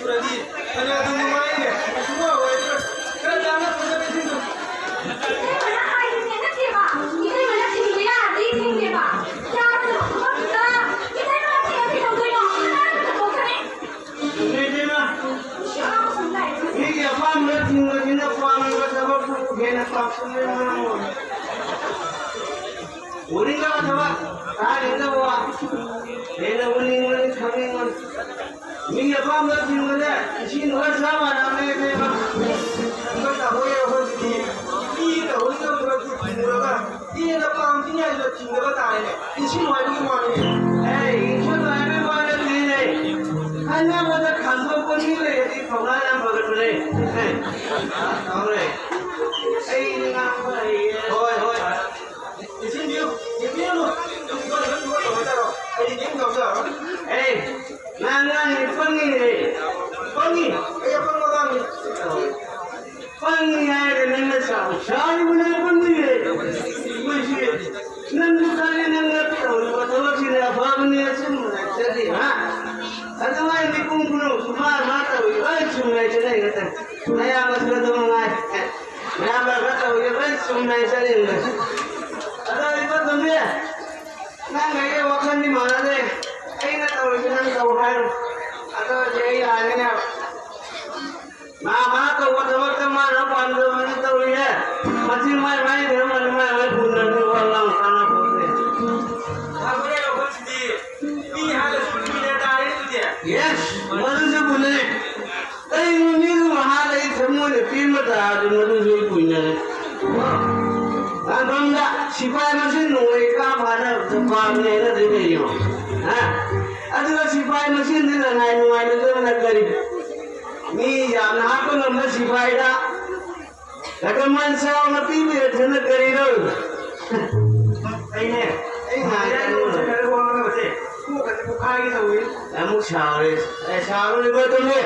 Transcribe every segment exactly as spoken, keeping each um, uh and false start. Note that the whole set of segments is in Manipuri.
ꯅꯠꯇ꯭ꯔꯗꯤ ꯐꯅ ꯑꯗꯨꯝ ꯅꯨꯡꯉꯥꯏꯅꯦ, ꯁꯨꯡꯑꯣꯏ ꯑꯣꯏꯔꯔꯣꯏ꯫ ꯈꯔ ꯇꯥꯟꯅ ꯐꯖꯕꯁꯤꯡꯗꯣ꯫ ꯏꯇꯩꯃꯅ ꯍꯥꯏꯔꯤꯅꯦ ꯅꯠꯇꯦꯕ, ꯏꯇꯩꯃꯅ ꯊꯤꯡꯕ ꯌꯥꯔꯗꯤ ꯊꯤꯡꯗꯦꯕ꯫ ꯌꯥꯔꯣꯏꯗꯕ ꯊꯕꯛꯇꯨꯗ ꯏꯇꯩꯃꯅ ꯊꯤꯡꯉ ꯀꯩꯗꯧꯗꯣꯏꯅꯣ? ꯀꯅꯥꯅ ꯇꯧꯊꯣꯛꯀꯅꯤ? ꯏꯕꯦꯝꯃ, ꯃꯤꯒꯤ ꯑꯄꯥꯝꯕ ꯊꯤꯡꯕꯁꯤꯅ ꯄꯥꯝꯂꯤꯕ ꯊꯕꯛꯇꯨ ꯍꯦꯟꯅ ꯄꯥꯝꯁꯤꯟꯕꯅ ꯃꯔꯝ ꯑꯣꯏ꯫ ꯎꯅꯤꯡꯗꯕ ꯊꯕꯛ, ꯇꯥꯅꯤꯡꯗꯕ ꯋꯥ, ꯍꯦꯟꯅ ꯎꯅꯤꯡꯕꯅꯤ, ꯈꯪꯅꯤꯡꯕꯅꯤ꯫ ꯃꯤꯒꯤ ꯑꯄꯥꯝꯕ ꯊꯤꯡꯕꯗ ꯏꯁꯤꯡ ꯈꯔ ꯆꯞ ꯃꯥꯟꯅꯕꯅꯦ ꯏꯕꯦꯝꯃ꯫ ꯑꯩꯈꯣꯏ ꯇꯧꯍꯣꯏ ꯑꯩꯈꯣꯏꯒꯤꯗꯤ ꯃꯤ ꯇꯧꯍꯣꯏꯗꯕ ꯊꯕꯛꯇꯤ ꯊꯤꯡꯉꯨꯔꯒ ꯍꯦꯟꯅ ꯄꯥꯝꯗ꯭ꯔꯤꯉꯩꯗ ꯊꯤꯡꯗꯕ ꯇꯥꯔꯦꯅꯦ꯫ ꯏꯁꯤꯡ ꯍꯥꯏꯕꯒꯤ ꯋꯥꯅꯤꯅꯦ꯫ ꯑꯦ, ꯏꯁꯤꯡ ꯍꯥꯏꯕꯒꯤ ꯋꯥ ꯅꯠꯇꯦꯅꯦ꯫ ꯈꯟꯅꯕꯗ ꯈꯟꯗꯣꯛꯄ ꯃꯤ ꯂꯩꯔꯗꯤ ꯊꯧꯅꯥ ꯌꯥꯝ ꯐꯒꯠꯄꯅꯦ꯫ ꯑꯦ, ꯇꯧꯔꯦ꯫ ꯑꯩ ꯉꯥꯡꯕ ꯍꯩꯌꯦ꯫ ꯍꯣꯏ, ꯍꯣꯏ꯫ ꯏꯁꯤꯡ ꯄꯤꯌꯨ, ꯄꯤꯕꯤꯌꯨ꯫ ꯑꯩꯗꯤ ꯀꯩꯝ ꯇꯧꯖꯔꯣꯏ꯫ ꯑꯦ, ꯅꯪ ꯉꯥꯡꯉꯤ ꯄꯪꯉꯤꯅꯦ꯫ ꯄꯪꯉꯤ? ꯑꯩ ꯑꯄꯪꯕ ꯑꯉꯥꯡꯅꯤ꯫ ꯄꯪꯉꯤ ꯍꯥꯏꯔꯒ ꯅꯪꯅ ꯁꯥꯎ-, ꯁꯥꯎꯔꯤꯕ ꯅꯪ ꯄꯪꯉꯤꯅꯦ꯫ ꯑꯩꯈꯣꯏꯁꯤ ꯅꯪꯁꯨ ꯈꯜꯂꯤ, ꯅꯪꯅ ꯇꯧꯔꯤꯕ ꯊꯕꯛꯁꯤꯅ ꯑꯐꯕꯅꯤ, ꯑꯆꯨꯝꯕ ꯅꯠꯆꯗꯦ, ꯍꯥ? ꯑꯗꯨꯃꯥꯏꯅ ꯃꯤꯄꯨꯝ ꯈꯨꯗꯤꯡꯃꯛꯁꯨ ꯃꯥ ꯃꯥ ꯇꯧꯔꯤꯕ ꯂꯣꯏ ꯆꯨꯝꯅ ꯆꯠꯅꯩ ꯉꯥꯛꯇꯅꯤ꯫ ꯑꯌꯥꯝꯕꯁꯨ ꯑꯗꯨꯝ ꯉꯥꯏ꯫ ꯑꯌꯥꯝꯕ ꯈꯔ ꯇꯧꯔꯤꯕ ꯂꯣꯏ ꯆꯨꯝꯅ ꯆꯠꯅꯩ ꯉꯥꯛꯇꯅꯤ꯫ ꯑꯗꯣ ꯏꯕꯣ ꯇꯣꯝꯕꯤ, ꯅꯪꯒ ꯑꯩꯒ ꯋꯥꯈꯜꯗꯤ ꯃꯥꯟꯅꯗꯦ꯫ ꯑꯩꯅ ꯇꯧꯔꯤꯁꯤ ꯅꯪ ꯇꯧ ꯍꯥꯏꯔꯣ꯫ ꯑꯗꯣ ꯍꯧꯖꯤꯛ ꯑꯩ ꯂꯥꯛꯑꯒꯦꯅꯦ꯫ ꯃꯥ ꯃꯥ ꯇꯧꯕ ꯊꯕꯛꯇ ꯃꯥꯅ ꯄꯥꯝꯖꯕꯅꯤ ꯇꯧꯔꯤꯁꯦ꯫ ꯃꯁꯤ ꯃꯥꯏ ꯃꯥꯏ ꯙꯔꯃꯅꯤ, ꯃꯥꯏ ꯃꯥꯏ ꯄꯨꯟꯅꯅꯤ, ꯋꯥ ꯉꯥꯡ ꯀꯥꯟꯅꯄꯣꯠꯇꯦ꯫ ꯐꯕꯅꯦ, ꯑꯩꯈꯣꯏꯁꯤꯗꯤ ꯃꯤ ꯍꯥꯠꯂꯁꯨ ꯃꯤꯅ ꯇꯥꯔꯦ ꯑꯗꯨꯗꯤ꯫ Yes, ꯃꯗꯨꯁꯨ ꯄꯨꯟꯅꯅꯤ꯫ ꯀꯔꯤꯒꯨꯝꯕ ꯃꯤꯗꯨ ꯃꯍꯥꯛ ꯑꯩ ꯊꯃꯣꯏꯅ ꯄꯦꯟꯕ ꯇꯥꯔꯗꯤ ꯃꯗꯨꯁꯨ ꯑꯩ ꯀꯨꯏꯅꯔꯦ꯫ ꯂꯥꯟꯐꯝꯗ ꯁꯤꯐꯥꯏ ꯃꯁꯦꯟ ꯅꯣꯡꯃꯩ ꯀꯥꯞ ꯐꯥꯅꯕꯗ ꯄꯥꯝꯃꯤ ꯍꯥꯏꯅꯗ꯭ꯔꯤ ꯀꯩꯅꯣ? ꯍꯥ? ꯑꯗꯨꯒ ꯁꯤꯐꯥꯏ ꯃꯁꯦꯟꯗꯤ ꯂꯅꯥꯏ ꯅꯨꯡꯉꯥꯏꯅꯗꯕꯅ ꯀꯔꯤ? ꯃꯤ ꯌꯥꯝꯅ ꯍꯥꯠꯄ ꯉꯝꯕ ꯁꯤꯐꯥꯏꯗ ꯈꯒ ꯃꯟ ꯆꯥꯎꯅ ꯄꯤꯕꯤꯔꯛꯇꯅ ꯀꯔꯤꯅꯣ? ꯑꯩꯅꯦ, ꯑꯩ ꯉꯥꯏ ꯀꯣꯛꯀꯁꯦ ꯄꯣꯛꯈꯥꯏꯒꯦ ꯇꯧꯏ꯫ ꯑꯃꯨꯛ ꯁꯥꯎꯔꯦ꯫ ꯑꯦ, ꯁꯥꯎꯔꯣꯏꯀꯣ, ꯇꯨꯝꯃꯦ꯫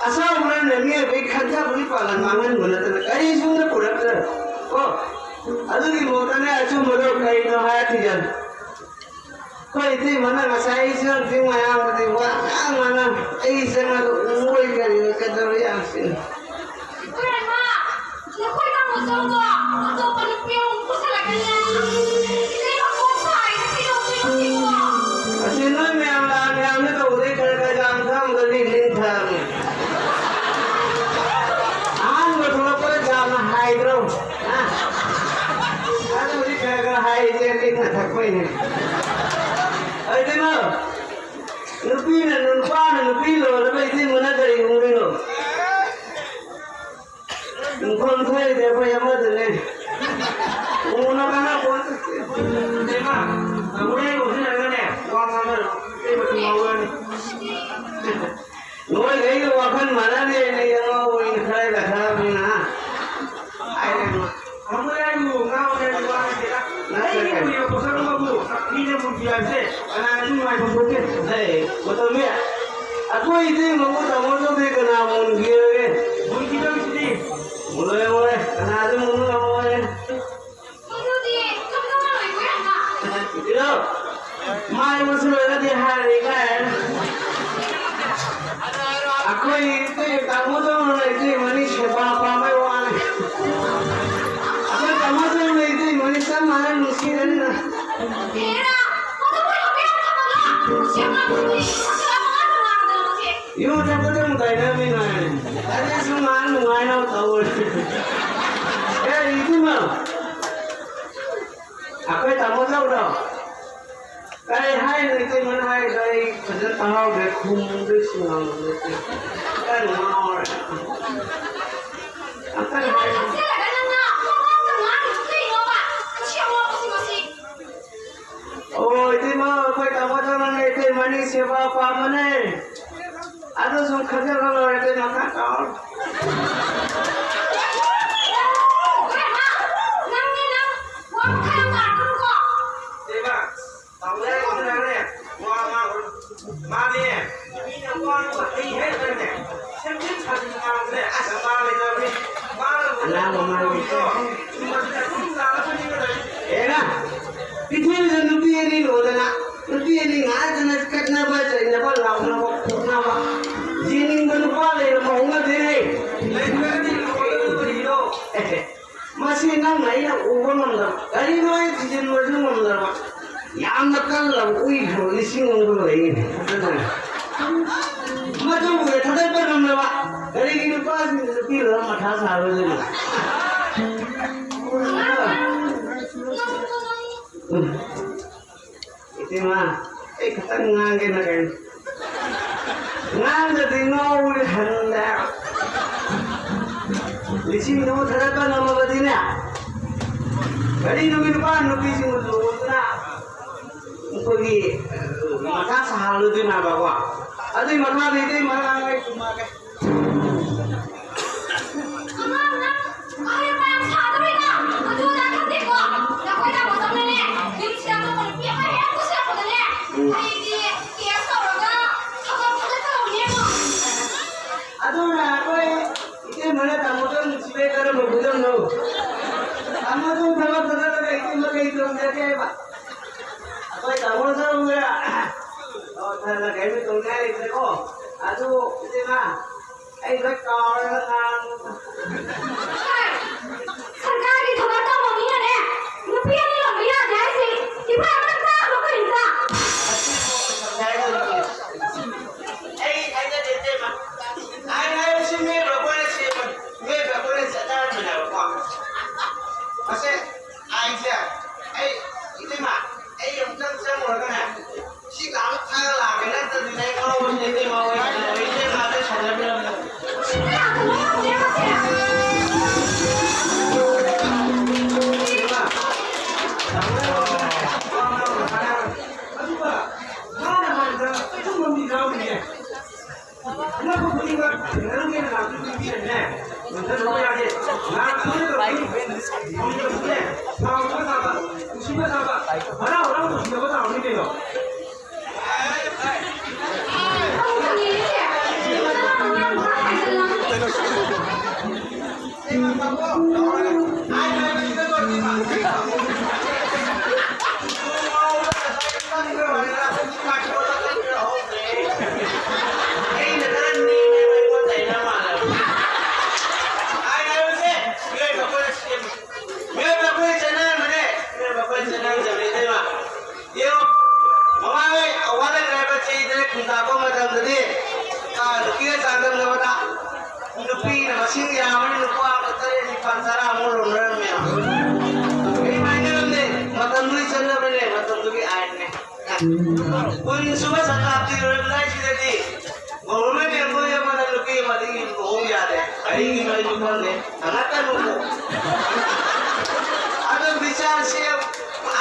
ꯑꯁꯥꯎꯕꯅ ꯃꯤꯑꯣꯏꯕꯒꯤ ꯈꯟꯊꯕꯒꯤ ꯄꯥꯡꯒꯜ ꯃꯥꯡꯍꯟꯕ ꯅꯠꯇꯅ ꯀꯔꯤꯁꯨ ꯑꯝꯇ ꯄꯨꯔꯛꯇ꯭ꯔꯦ꯫ ꯀꯣ? ꯑꯗꯨꯒꯤ ꯃꯍꯨꯠꯇꯅꯦ ꯑꯆꯨꯝꯕꯗꯣ ꯀꯔꯤꯅꯣ ꯍꯥꯏꯔ ꯊꯤꯖꯤꯜꯂꯨ꯫ ꯑꯩꯈꯣꯏ ꯏꯇꯩꯃꯅ ꯉꯁꯥꯏ ꯏꯆꯦ ꯃꯌꯥꯝꯕꯗꯤ ꯋꯥ ꯉꯥꯡ ꯉꯥꯡꯉ ꯑꯩ ꯆꯪꯉꯒ ꯎꯔꯣꯏ ꯀꯔꯤ ꯑꯣꯏ ꯀꯩꯗꯧꯔ ꯌꯥꯝꯁꯤꯅꯤ꯫ ꯏꯕꯦꯝꯃ, ꯅꯈꯣꯏ ꯇꯥꯃꯣꯆꯧꯗꯣ ꯑꯇꯣꯞꯄ ꯅꯨꯄꯤ ꯑꯃꯨꯛ ꯄꯨꯁꯜꯂꯛꯀꯅꯤ ꯍꯥꯏ꯫ ꯏꯆꯦ ꯃꯀꯣꯛ ꯁꯥꯏꯗ ꯀꯩꯗꯧꯗꯣꯏꯅꯣ ꯁꯤꯕꯣ? ꯑꯁꯤ ꯅꯣꯏ ꯃꯌꯥꯝ ꯂꯥꯟ ꯃꯌꯥꯝꯅ ꯇꯧꯕꯗꯩ ꯈꯔ ꯈꯔ ꯌꯥꯝ ꯊꯛꯑꯝꯒꯅꯤ, ꯂꯤꯟ ꯊꯛꯑꯝꯒꯅꯤ꯫ ꯑꯍꯥꯟꯕ ꯊꯣꯛꯂꯛꯄꯗ ꯌꯥꯝꯅ ꯍꯥꯏꯗ꯭ꯔꯣ? ꯍꯥ? ꯑꯗꯨꯕꯨꯗꯤ ꯈꯔ ꯈꯔ ꯍꯥꯏꯔꯤꯁꯦ ꯂꯤꯟꯅ ꯊꯛꯄꯩꯅꯦ꯫ ꯑꯗꯨꯅ ꯅꯨꯄꯤꯅ, ꯅꯨꯄꯥꯅ ꯅꯨꯄꯤ ꯂꯣꯜꯂꯒ ꯏꯇꯩꯃꯅ ꯀꯔꯤ ꯎꯗꯣꯏꯅꯣ? ꯏꯪꯈꯣꯜ ꯊꯣꯛꯏꯗꯤ ꯑꯩꯈꯣꯏ ꯑꯃꯗꯅꯦ꯫ ꯎꯅ ꯀꯥꯟꯅ ꯄꯣꯠ ꯏꯃꯥ, ꯇꯥꯃꯣ ꯌꯥꯏ ꯎꯁꯤꯟꯅꯔꯒꯅꯦ, ꯋꯥ ꯉꯥꯡꯅꯔꯣ꯫ ꯏꯇꯩꯃ ꯊꯨꯝꯍꯧꯔꯅꯤ꯫ ꯅꯣꯏꯒ ꯑꯩꯒ ꯋꯥꯈꯜ ꯃꯥꯟꯅꯗꯦꯅꯦ, ꯑꯉꯥꯎꯕꯅꯤ ꯈꯔꯒ ꯊꯥꯕꯅꯤꯅ, ꯍꯥ? ꯍꯥꯏꯔꯦ ꯃꯥ꯫ ꯇꯥꯃꯣ ꯌꯥꯏꯕꯨ ꯉꯥꯎꯔꯦ ꯍꯥꯏꯕ ꯋꯥ ꯅꯠꯇꯦꯗ꯫ ꯅꯠꯇꯦ꯫ ꯑꯩꯒꯤ ꯀꯨꯏꯔꯕ ꯄꯣꯠꯁꯛ ꯑꯃꯕꯨ ꯃꯤꯅ ꯃꯨꯟꯈꯤ ꯍꯥꯏꯕꯁꯦ ꯀꯅꯥꯅꯁꯨ ꯅꯨꯡꯉꯥꯏꯐꯝ ꯊꯣꯛꯇꯦ꯫ ꯍꯦ, ꯃꯇꯝꯅꯦ꯫ ꯑꯩꯈꯣꯏ ꯏꯇꯩꯃꯕꯨ ꯇꯥꯃꯣ ꯇꯧꯗꯦ ꯀꯅꯥ ꯃꯨꯟꯈꯤꯔꯒꯦ? ꯃꯨꯟꯈꯤꯗꯧꯔꯤꯁꯤꯗꯤ꯫ ꯃꯨꯜꯂꯣꯏ, ꯃꯨꯜꯂꯣꯏ꯫ ꯀꯅꯥꯁꯨ ꯃꯨꯟꯕ ꯉꯝꯃꯣꯏ꯫ ꯑꯗꯨꯗꯤ ꯀꯝꯗꯧꯅ ꯂꯣꯏꯕ ꯌꯥꯕ? ꯏꯔꯣ, ꯃꯥꯏ ꯃꯨꯠꯁꯤꯜꯂꯒꯗꯤ ꯍꯥꯏꯔꯦ ꯀꯥꯏ꯫ ꯑꯩꯈꯣꯏ ꯏꯇꯩ ꯇꯥꯃꯣꯗꯧꯅ ꯏꯇꯩꯃꯅꯤ ꯁꯦꯕꯥ ꯄꯥꯝꯕꯩ ꯋꯥꯅꯤ꯫ ꯑꯩꯈꯣꯏ ꯇꯥꯃꯣꯗꯧꯅ ꯏꯇꯩꯃꯅꯤ ꯆꯞ ꯃꯥꯟꯅ ꯅꯨꯡꯁꯤꯔꯅꯤꯅ꯫ ꯍꯦꯔꯥ, ꯃꯗꯨꯕꯨ ꯂꯧꯕ ꯌꯥꯕ ꯊꯕꯛꯂꯣ? ꯁꯦꯕꯥ ꯄꯥꯝꯕꯤ ꯃꯁꯛ ꯑꯃ ꯉꯥꯡꯗꯅ ꯃꯁꯤ꯫ ꯌꯨ ꯊꯛꯄꯗ ꯑꯃꯨꯛ ꯇꯥꯏꯅꯕꯅꯤ ꯅꯣꯏ꯫ ꯑꯗꯨꯁꯨ ꯃꯥ ꯅꯨꯡꯉꯥꯏꯅꯕ ꯇꯧꯋꯦ꯫ ꯑꯦ, ꯏꯕꯨꯡꯉꯣ꯫ ꯑꯩꯈꯣꯏ ꯇꯥꯃꯣ ꯇꯧꯔꯣ? ꯀꯔꯤ ꯍꯥꯏꯅꯣ ꯏꯇꯩꯃꯅ ꯍꯥꯏꯗꯣ? ꯑꯩ ꯐꯖꯅ ꯇꯥꯍꯧꯗ꯭ꯔꯦ, ꯈꯨꯝꯗꯣꯏ ꯁꯨꯡꯉꯝꯗꯦ꯫ ꯀꯔꯤ ꯉꯥꯡꯉꯣꯔꯦ? ꯑꯝꯇ ꯍꯥꯏꯌꯨ꯫ ꯊꯛꯆꯤꯜꯂꯒ ꯅꯪꯅ ꯋꯥ ꯉꯥꯡꯗ ꯉꯥꯡꯉꯤꯗꯨ ꯀꯩꯅꯣꯕ? ꯃꯁꯤ ꯑꯉꯥꯎꯕꯁꯤ ꯃꯁꯤ꯫ ꯑꯣ, ꯏꯇꯩꯃ, ꯑꯩꯈꯣꯏ ꯇꯥꯃꯣ ꯇꯧꯔꯅꯦ, ꯏꯇꯩꯃꯅꯤ ꯁꯦꯕꯥ ꯄꯥꯝꯕꯅꯦ꯫ ꯑꯗꯨ ꯁꯨꯝ ꯈꯟꯖꯔ ꯂꯣꯏꯔꯦ, ꯏꯇꯩꯃ, ꯈꯔ ꯇꯧꯔꯣ꯫ ꯏꯕꯦꯝꯃ, ꯅꯪꯅꯦ ꯅꯪ, ꯋꯥ ꯃꯈꯥ ꯌꯥꯝ ꯇꯥꯔꯛꯀꯅꯨꯀꯣ꯫ ꯏꯇꯩꯃ, ꯇꯥꯃꯣ ꯌꯥꯏ ꯎꯁꯤꯟꯅꯔꯒꯅꯦ, ꯋꯥ ꯉꯥꯡꯉꯨꯔꯅꯨ꯫ ꯃꯥꯅꯦ, ꯃꯤꯅ ꯋꯥ ꯉꯥꯡꯕ ꯍꯩ ꯍꯥꯏꯔꯒꯅꯦ, ꯁꯦꯝꯖꯤꯟ ꯁꯥꯖꯤꯟ ꯉꯥꯡꯕꯅꯦ, ꯑꯁ, ꯃꯥ ꯂꯩꯇꯕꯅꯤ꯫ ꯃꯥꯅ ꯑꯉꯥꯡ ꯃꯃꯥ ꯂꯩꯇꯦ꯫ ꯆꯨꯝꯕꯁꯤꯗ ꯑꯗꯨꯝ ꯂꯥꯜꯂꯒ ꯆꯠꯀꯗꯕꯅꯤ꯫ ꯑꯦꯔꯥ, ꯄ꯭ꯔꯤꯊꯤꯕꯤꯗ ꯅꯨꯄꯤ ꯑꯅꯤ ꯂꯣꯗꯅ ꯑꯩꯅ ꯎꯕ ꯉꯝꯗꯕ, ꯀꯔꯤꯅꯣ ꯑꯩ ꯊꯤꯖꯤꯟꯕꯁꯨ ꯉꯝꯗꯕ, ꯌꯥꯝꯅ ꯀꯜꯂꯕ ꯎꯏꯈ꯭ꯔꯕ ꯂꯤꯁꯤꯡ ꯑꯃꯒ ꯂꯩꯌꯦ꯫ ꯑꯗꯨꯅ ꯃꯗꯨꯕꯨ ꯊꯥꯗꯠꯄ ꯉꯝꯗꯕ, ꯀꯔꯤꯒꯤ ꯅꯨꯄꯥꯁꯤꯡꯅ ꯅꯨꯄꯤ ꯂꯧꯔ ꯃꯊꯥ ꯁꯥꯔꯣꯏꯗꯣꯏꯅꯣ? ꯎꯝ꯫ ꯏꯇꯩꯃ, ꯑꯩ ꯈꯤꯇꯪ ꯉꯥꯡꯒꯦꯅ ꯀꯩꯅꯣ꯫ ꯉꯥꯡꯗꯗꯤ ꯉꯥꯎꯔꯦ ꯍꯟꯗꯦ꯫ ꯂꯤꯁꯤꯡꯗꯨꯕꯨ ꯊꯥꯗꯠꯄ ꯉꯝꯃꯕꯗꯤꯅꯦ, ꯒꯥꯔꯤꯗꯨꯒꯤ ꯅꯨꯄꯥ ꯅꯨꯄꯤꯁꯤꯡꯕꯨ ꯂꯨꯗꯨꯅ ꯑꯩꯈꯣꯏꯒꯤ ꯃꯊꯥ ꯁꯥꯍꯜꯂꯨꯗꯣꯏꯅꯦꯕꯀꯣ꯫ ꯑꯗꯨꯏ ꯃꯈꯥꯗ ꯏꯇꯩꯃ ꯉꯥꯡ ꯑꯩ ꯈꯨꯝꯃꯛꯑꯒꯦ꯫ ꯑꯉꯥꯡ ꯅꯪ ꯑꯩ ꯃꯌꯥꯝ ꯁꯥꯗꯧꯔꯤꯅ ꯑꯗꯨ ꯑꯗꯥ ꯈꯪꯗꯦꯀꯣ꯫ ꯅꯈꯣꯏ ꯇꯥꯃꯣ ꯆꯧꯅꯅꯦ ꯌꯨꯝꯁꯤꯗ ꯑꯇꯣꯞꯄ ꯅꯨꯄꯤ ꯑꯃ ꯍꯦꯛ ꯄꯨꯁꯤꯜꯂꯛꯄꯗꯅꯦ ꯑꯩꯗꯤ ꯀꯦꯁ ꯇꯧꯔꯒ ꯊꯕꯛ ꯊꯥꯗꯠꯀꯗꯧꯕꯅꯦꯕꯣ꯫ ꯑꯗꯨꯅ ꯑꯩꯈꯣꯏ ꯏꯇꯩꯃꯅ ꯇꯥꯃꯣꯗ ꯅꯨꯡꯁꯤꯕꯩ ꯀꯔꯝꯕ ꯈꯨꯗꯝꯅꯣ? ꯇꯥꯃꯣꯗꯨ ꯊꯕꯛ ꯊꯥꯗꯠꯂꯒ ꯏꯇꯩꯃ ꯀꯩ ꯇꯧꯔꯝꯗꯒꯦ ꯍꯥꯏꯕ? ꯑꯩꯈꯣꯏ ꯇꯥꯃꯣ ꯆꯧꯒ ꯑꯣ ꯊꯥꯗꯠꯂꯒ ꯀꯩꯝꯇ ꯇꯧꯅꯤꯡꯉꯥꯏ ꯂꯩꯇ꯭ꯔꯦꯀꯣ꯫ ꯑꯗꯨ ꯏꯇꯩꯃ ꯑꯩ ꯂꯣꯏ ꯀꯥꯎꯔꯦꯗ ꯅꯥꯕ꯫ ꯁꯔꯀꯥꯔꯒꯤ ꯊꯕꯛ ꯇꯧꯕ ꯃꯤꯅꯅꯦ ꯅꯨꯄꯤ ꯑꯅꯤ ꯂꯣꯟꯕ ꯌꯥꯗꯦ ꯍꯥꯏꯁꯦ ꯏꯐ ꯑꯃꯇ ꯇꯥꯕ꯭ꯔꯣ ꯀꯔꯤꯝꯇ? ꯑꯩ ꯍꯥꯏꯖꯗꯦ ꯏꯇꯩꯃ꯫ ꯑꯩ ꯍꯥꯏꯕꯁꯤ ꯃꯤꯑꯣꯏꯕ ꯑꯩꯈꯣꯏꯅ ꯁꯦꯝꯕ, ꯃꯤꯑꯣꯏꯕ ꯑꯩꯈꯣꯏꯅ ꯆꯠꯅꯔꯝꯕꯅꯦꯕꯀꯣ꯫ ꯃꯁꯦ ꯑꯩꯁꯦ, ꯑꯩ, ꯏꯇꯩꯃ, ꯑꯩ ꯑꯃꯨꯛꯇꯪ ꯆꯪꯉꯨꯔꯒꯅꯦ, ꯁꯤ ꯂꯥꯛꯑꯒ ꯊꯥꯔ ꯂꯥꯛꯀꯦ, ꯅꯠꯇ꯭ꯔꯗꯤꯅꯦ ꯑꯩ ꯉꯥꯎꯕꯁꯤꯗꯤ ꯏꯇꯩꯃ ꯍꯣꯏ, ꯏꯇꯩꯃ ꯑꯇꯩ ꯁꯥꯟꯅꯕꯤꯔꯝꯃꯣ꯫ ꯑꯗꯨꯒ ꯃꯥꯅ ꯍꯥꯏꯕꯗ ꯑꯆꯨꯝꯕ ꯑꯃꯗꯤ ꯌꯥꯎꯔꯤꯌꯦ꯫ ꯑꯅꯛꯄ ꯈꯨꯗꯤꯡꯃꯛ ꯊꯦꯡꯅꯔꯝꯒꯦꯅ ꯂꯥꯛꯇꯣꯏ ꯅꯨꯄꯤꯅꯅꯦ, ꯅꯣꯟꯊꯔꯛꯄ ꯌꯥꯗꯦ꯫ ꯂꯥꯛꯇꯣꯏꯅ ꯇꯧꯔꯛꯏ꯫ ꯍꯧꯖꯤꯛꯇꯤꯅꯦ, ꯁꯥꯎꯅꯕ ꯁꯥꯕ, ꯅꯨꯡꯁꯤꯅꯕ ꯁꯥꯕ, ꯍꯔꯥꯎ ꯍꯔꯥꯎ ꯇꯧꯁꯤꯟꯅꯕ ꯇꯥꯕꯅꯤ ꯀꯩꯅꯣ꯫ ꯀꯨꯟ ꯁꯨꯕ ꯁꯇꯥꯕꯗꯤ ꯂꯣꯏꯔꯝꯗꯥꯏꯁꯤꯗꯗꯤ government employee ꯑꯃꯅ ꯅꯨꯄꯤ ꯑꯃꯗꯒꯤ ꯍꯦꯟꯅ ꯂꯨꯍꯣꯡ ꯌꯥꯗꯦ꯫ ꯀꯔꯤꯒꯤꯅꯣ ꯑꯩꯁꯨ ꯈꯪꯗꯦ꯫ ꯍꯪꯉꯛꯀꯅꯨꯀꯣ꯫ ꯑꯗꯣ ꯕꯤꯆꯥꯔꯁꯦ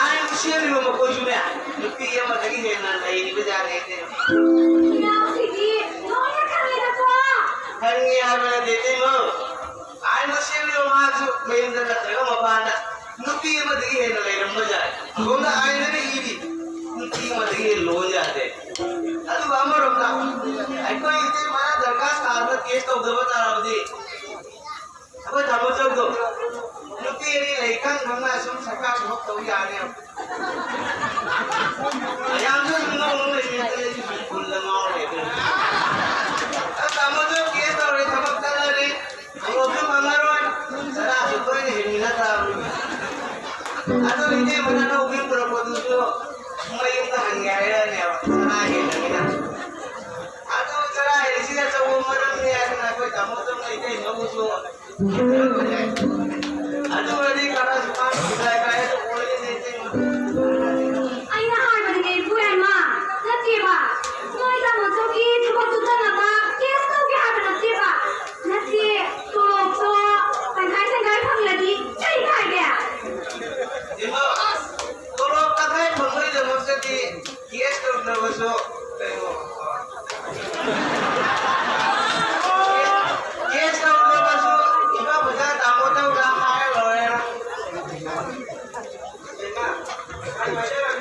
ꯑꯥꯏꯟ ꯁꯦꯝꯃꯤꯕ ꯃꯈꯣꯏꯁꯨꯅꯦ ꯅꯨꯄꯤ ꯑꯃꯗꯒꯤ ꯍꯦꯟꯅ ꯂꯩꯔꯤꯕ ꯖꯥꯠꯅꯦ꯫ ꯏꯅꯥꯎꯁꯤꯗꯤ ꯂꯣꯏꯅ ꯈꯪꯉꯦꯗꯀꯣ꯫ ꯈꯪꯉꯦ ꯍꯥꯏꯕ ꯅꯠꯇꯦ ꯏꯇꯩꯃ꯫ ꯑꯥꯏꯟ ꯁꯦꯝꯃꯤꯕ ꯃꯥꯁꯨ ꯃꯌꯨꯝꯗ ꯅꯠꯇ꯭ꯔꯒ ꯃꯄꯥꯟꯗ ꯅꯨꯄꯤ ꯑꯃꯗꯒꯤ ꯍꯦꯟꯅ ꯂꯩꯔꯝꯕ ꯌꯥꯏ꯫ ꯑꯁꯣꯝꯗ ꯑꯥꯏꯟꯗꯅ ꯏꯔꯤ ꯅꯨꯄꯤ ꯑꯃꯗꯒꯤ ꯍꯦꯟꯅ ꯂꯨꯍꯣꯡ ꯌꯥꯗꯦ꯫ ꯑꯗꯨꯒ ꯑꯃꯔꯣꯝꯗ ꯑꯩꯈꯣꯏ ꯏꯇꯩꯃꯅ ꯗꯔꯀꯥꯔ ꯁꯥꯗꯅ ꯀꯦꯁ ꯇꯧꯗꯕ ꯇꯥꯔꯕꯗꯤ ꯑꯩꯈꯣꯏ ꯇꯥꯃꯣꯆꯧꯗꯣ ꯅꯨꯄꯤ ꯑꯅꯤ ꯂꯩ ꯈꯪ ꯈꯪꯅ ꯁꯨꯝ ꯁꯔꯀꯥꯔ ꯊꯕꯛ ꯇꯧ ꯌꯥꯅꯦꯕ꯫ ꯃꯌꯥꯝꯁꯨ ꯑꯗꯨꯝ ꯅꯣꯛ ꯅꯣꯛ ꯂꯩꯔꯦ, ꯑꯩꯁꯨ ꯁꯨꯝ ꯐꯨꯜꯗ ꯉꯥꯎꯔꯦ ꯑꯗꯨꯅ꯫ ꯑꯁ ꯇꯥꯃꯣꯆꯧ ꯀꯦꯁ ꯇꯧꯔꯦ, ꯊꯕꯛ ꯆꯠꯂꯅꯤ꯫ ꯇꯣꯂꯣꯞꯁꯨ ꯐꯪꯉꯔꯣꯏ, ꯆꯔꯥꯁꯨ ꯇꯣꯏꯅ ꯍꯦꯟꯃꯤꯟꯅ ꯇꯥꯕꯅꯤ꯫ ꯑꯗꯨ ꯏꯇꯩꯃꯅ ꯑꯅꯧꯕꯤ ꯄꯨꯔꯛꯄꯗꯨꯁꯨ ꯃꯌꯨꯝꯗ ꯍꯟꯒꯦ ꯍꯥꯏꯔꯛꯑꯅꯦꯕ, ꯆꯔꯥ ꯍꯦꯜꯂꯃꯤꯅ꯫ ꯑꯗꯨ ꯆꯔꯥ ꯍꯦꯜꯂꯤꯁꯤꯒꯤ ꯑꯆꯧꯕ ꯃꯔꯝꯅꯤ ꯍꯥꯏꯗꯅ ꯑꯩꯈꯣꯏ ꯇꯥꯃꯣ ꯆꯧꯅ ꯏꯇꯩꯃꯕꯨꯁꯨ ꯑꯗꯨ ꯑꯣꯏꯔꯗꯤ ꯈꯔꯁꯨ ꯃꯥꯅ ꯄꯩꯁꯥ ꯀꯥꯏꯗ ꯑꯣꯏꯔꯤꯅꯦ ꯏꯇꯩꯃ꯫ ꯑꯩꯅ ꯍꯥꯏꯕꯅꯦ ꯏꯄꯨ ꯌꯥꯏꯃ, ꯅꯠꯇꯦꯕ꯫ ꯅꯣꯏ ꯇꯥꯃꯣ ꯆꯧꯒꯤ ꯊꯕꯛꯇꯨ ꯆꯠꯅꯕ ꯀꯦꯁ ꯇꯧꯒꯦ ꯍꯥꯏꯕ ꯅꯠꯇꯦꯕ꯫ ꯅꯠꯇꯦ, ꯇꯣꯂꯣꯞꯇꯣ ꯇꯪꯈꯥꯏ ꯇꯪꯈꯥꯏ ꯐꯪꯂꯗꯤ ꯀꯩ ꯀꯥꯏꯒꯦ? ꯏꯃꯥ, ꯇꯣꯂꯣꯞ ꯇꯪꯈꯥꯏ ꯐꯪꯕꯒꯤꯗꯃꯛꯇꯗꯤ ꯀꯦꯁ ꯇꯧꯗ꯭ꯔꯕꯁꯨ, ꯀꯩꯅꯣ, ꯀꯦꯁ ꯇꯧꯗ꯭ꯔꯕꯁꯨ ꯏꯃꯥ ꯄꯩꯁꯥ ꯇꯥꯃꯣ ꯇꯧꯔ ꯍꯥꯏꯔ ꯂꯣꯏꯔꯦ꯫ ꯏꯃꯥ, ꯑꯩ ꯃꯁꯦꯟ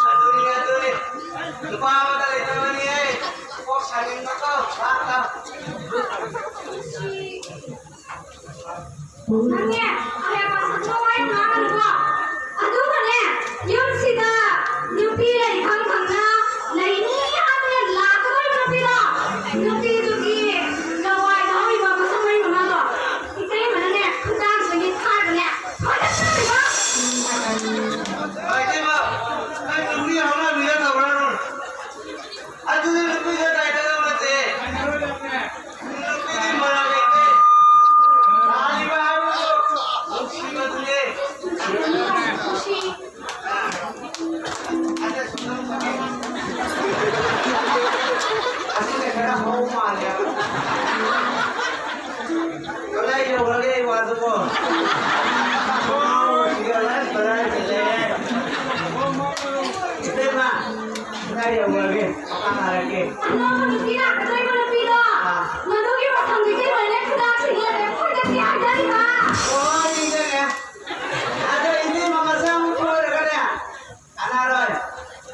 ꯑꯗꯨꯅꯤ, ꯑꯗꯨꯅꯤ꯫ ꯅꯨꯄꯥ ꯑꯃꯗ ꯂꯩꯇꯕꯅꯤꯍꯦ꯫ ꯀꯣꯛ ꯁꯥꯅꯤꯡꯕꯀꯣ, ꯚꯥꯞ ꯇꯥꯎ꯫ ꯅꯪꯅꯦ, ꯑꯍꯦꯟꯕ ꯁꯛꯇꯣ ꯋꯥ ꯌꯥꯝ ꯉꯥꯡꯒꯅꯨꯀꯣ꯫ ꯑꯗꯨꯒꯅꯦ, ꯌꯨꯝꯁꯤꯗ ꯅꯨꯄꯤ ꯂꯩ ꯈꯪ ꯈꯪꯅ ꯂꯩꯅꯤ ꯍꯥꯏꯕꯅꯦ ꯂꯥꯛꯀꯗꯧꯔꯤꯕ ꯅꯨꯄꯤꯗꯣ꯫ ꯅꯨꯄꯤꯗꯨꯒꯤ ꯂꯋꯥꯏꯗ ꯍꯧꯔꯤꯕ ꯃꯁꯝ ꯃꯔꯤ ꯃꯉꯥꯗꯣ ꯏꯇꯩꯃꯅꯅꯦ ꯈꯨꯗꯥꯡꯁꯤꯗꯒꯤ ꯊꯥꯔꯒꯅꯦ ꯐꯣꯏꯗꯠꯀꯗꯧꯔꯤꯕ꯫ ꯏꯇꯩꯃ, ꯅꯪ ꯅꯨꯄꯤ ꯍꯧꯅꯕꯤꯗ ꯇꯧꯔꯅꯨ꯫ ꯑꯗꯨꯗꯤ ꯅꯨꯄꯤꯗ ꯇꯥꯏꯅꯒꯗꯕ ꯅꯠꯇꯦ꯫ ꯅꯨꯄꯤꯗꯤ ꯃꯔꯥꯜ ꯂꯩꯇꯦ꯫ ꯂꯥꯜꯂꯤꯕ ꯍꯥꯏꯕꯕꯨ ꯀꯥꯏ ꯌꯧꯈ꯭ꯔꯒꯦ? ꯃꯈꯥ ꯇꯥꯔꯛꯀꯦ꯫ ꯑꯅꯧꯕ ꯅꯨꯄꯤ ꯂꯥꯛꯀꯗꯣꯔꯤꯕ ꯅꯨꯄꯤꯗꯣ, ꯑꯥ꯫ ꯃꯗꯨꯒꯤ ꯃꯁꯝꯗꯨꯒꯤ ꯂꯣꯏꯅ ꯈꯨꯗꯥ ꯁꯤꯡꯂꯒ ꯈꯨꯗꯛꯀꯤ ꯍꯥꯏꯖꯔꯤꯕ꯫ ꯑꯣ, ꯅꯤꯡꯁꯤꯡꯉꯦ꯫ ꯑꯗꯣ ꯏꯕꯦꯝꯃ ꯃꯆꯥ ꯃꯁꯨ ꯑꯣꯏꯔꯒꯅꯦ, ꯀꯥꯟꯅꯔꯣꯏ꯫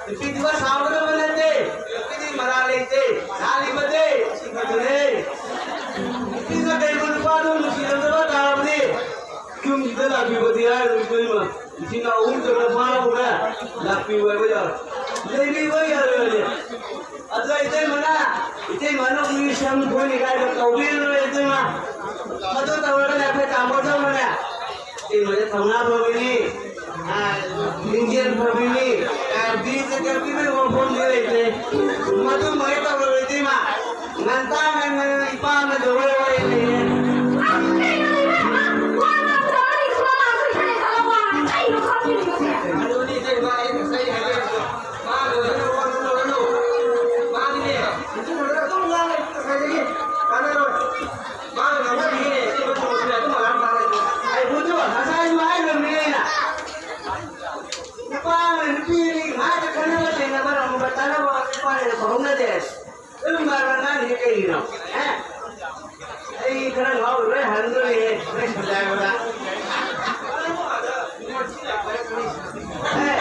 ꯅꯨꯄꯤꯗꯨꯒ ꯁꯥꯎꯒꯗꯕ ꯅꯠꯇꯦ꯫ ꯅꯨꯄꯤꯗꯤ ꯃꯔꯥꯜ ꯂꯩꯇꯦ꯫ ꯂꯥꯜꯂꯤꯕꯗꯤ ꯁꯤꯕꯗꯨꯅꯦ꯫ ꯅꯨꯄꯤꯅ ꯀꯩꯒꯨꯝꯕ ꯅꯨꯄꯥꯗꯨ ꯅꯨꯡꯁꯤꯔꯝꯗꯕ ꯇꯥꯔꯕꯗꯤ ꯌꯨꯝꯁꯤꯗ ꯂꯥꯛꯄꯤꯕꯗꯤ ꯍꯥꯏꯔꯣꯏ ꯏꯕꯦꯝꯃ꯫ ꯏꯆꯤꯟ ꯏꯅꯥꯎ ꯑꯍꯨꯝ ꯆꯪꯅ ꯐꯥꯔꯒ ꯂꯥꯛꯄꯤꯌꯨ ꯍꯥꯏꯕ ꯌꯥꯔꯣꯏ꯫ ꯂꯩꯕꯤꯕ ꯌꯥꯔꯣꯏ꯫ ꯑꯗꯣ ꯏꯇꯩꯃꯅ, ꯏꯇꯩꯃꯅ ꯃꯤ ꯁꯝ ꯐꯣꯏꯅꯤ ꯀꯥꯏꯗ ꯇꯧꯕꯤꯔꯔꯣꯏ ꯏꯇꯩꯃ꯫ ꯃꯗꯨ ꯇꯧꯔꯒꯅꯦ ꯑꯩꯈꯣꯏ ꯇꯥꯃꯣꯗꯧꯅꯅꯦ꯫ ꯏꯇꯩꯃꯁꯦ ꯊꯧꯅꯥ ꯐꯕꯅꯤ, ꯑ, ꯂꯤꯡꯖꯦꯜ ꯐꯕꯅꯤ, ꯑ, ꯕꯤꯔ ꯆꯀ꯭ꯔꯕꯔꯇꯤꯒꯤ ꯃꯐꯝꯗꯤ ꯂꯩꯇꯦ꯫ ꯃꯗꯨꯃ ꯍꯦꯛ ꯇꯧꯔꯔꯣꯏ ꯏꯇꯩꯃ꯫ ꯉꯟꯇꯥ ꯉꯟꯅ ꯏꯄꯥ ꯑꯃ ꯇꯧꯔ ꯋꯥꯔꯤ ꯂꯩꯌꯦ꯫ ꯑꯁ, ꯀꯩꯅꯣ ꯂꯩꯕ? ꯋꯥ ꯉꯥꯡꯕꯗ ꯃꯔꯤ ꯁꯨꯡꯉꯥꯡ ꯉꯥꯡꯉꯛꯇ꯭ꯔꯤꯁꯦ ꯈꯜꯂꯣ, ꯋꯥ ꯀꯩꯅꯣ ꯈꯪꯗ꯭ꯔꯤꯕꯁꯦ? ꯑꯗꯨꯅꯤ ꯏꯇꯩꯃ, ꯑꯩ ꯉꯁꯥꯏ ꯍꯥꯏꯖꯔꯤꯗꯣ꯫ ꯃꯥ ꯂꯣꯏꯔꯒ ꯋꯥ ꯉꯥꯡꯉꯛꯑꯅꯨ꯫ ꯃꯥꯒꯤꯅꯦ, ꯁꯤꯖꯤꯟꯅꯔꯒ ꯑꯗꯨꯝ ꯉꯥꯡꯉꯦ ꯉꯁꯥꯏꯗꯒꯤ꯫ ꯀꯥꯟꯅꯔꯣꯏ꯫ ꯃꯥꯅ ꯉꯥꯡꯉꯛꯏꯅꯦ, ꯏꯇꯩꯃ ꯇꯧꯔꯁꯨ ꯑꯗꯨꯝ ꯑꯉꯥꯡ ꯐꯥꯔꯦ꯫ ꯑꯩ ꯍꯧꯖꯤꯛ ꯉꯁꯥꯏꯁꯨ ꯍꯥꯏꯈ꯭ꯔꯕꯅꯤ ꯑꯩꯅ꯫ ꯅꯨꯄꯥ ꯑꯃ ꯅꯨꯄꯤ ꯑꯅꯤ ꯉꯥꯏꯍꯥꯛꯇ ꯈꯟꯅꯕ ꯆꯩꯅꯕ, ꯂꯥꯎꯅꯕ ꯇꯥꯅꯕ ꯅꯨꯄꯥꯅꯦꯅ ꯐꯍꯧꯅꯗꯦ꯫ ꯑꯗꯨꯝ ꯃꯥ ꯉꯥꯡꯉꯤꯁꯦ ꯀꯩꯒꯤꯅꯣ? ꯑꯦ? ꯑꯩ ꯈꯔ ꯉꯥꯎꯔꯦ, ꯂꯣꯏ ꯍꯟꯗꯣꯔꯦꯍꯦ, ꯂꯣꯏ ꯁꯟꯗꯥꯏꯕꯗ꯫ ꯑꯦ,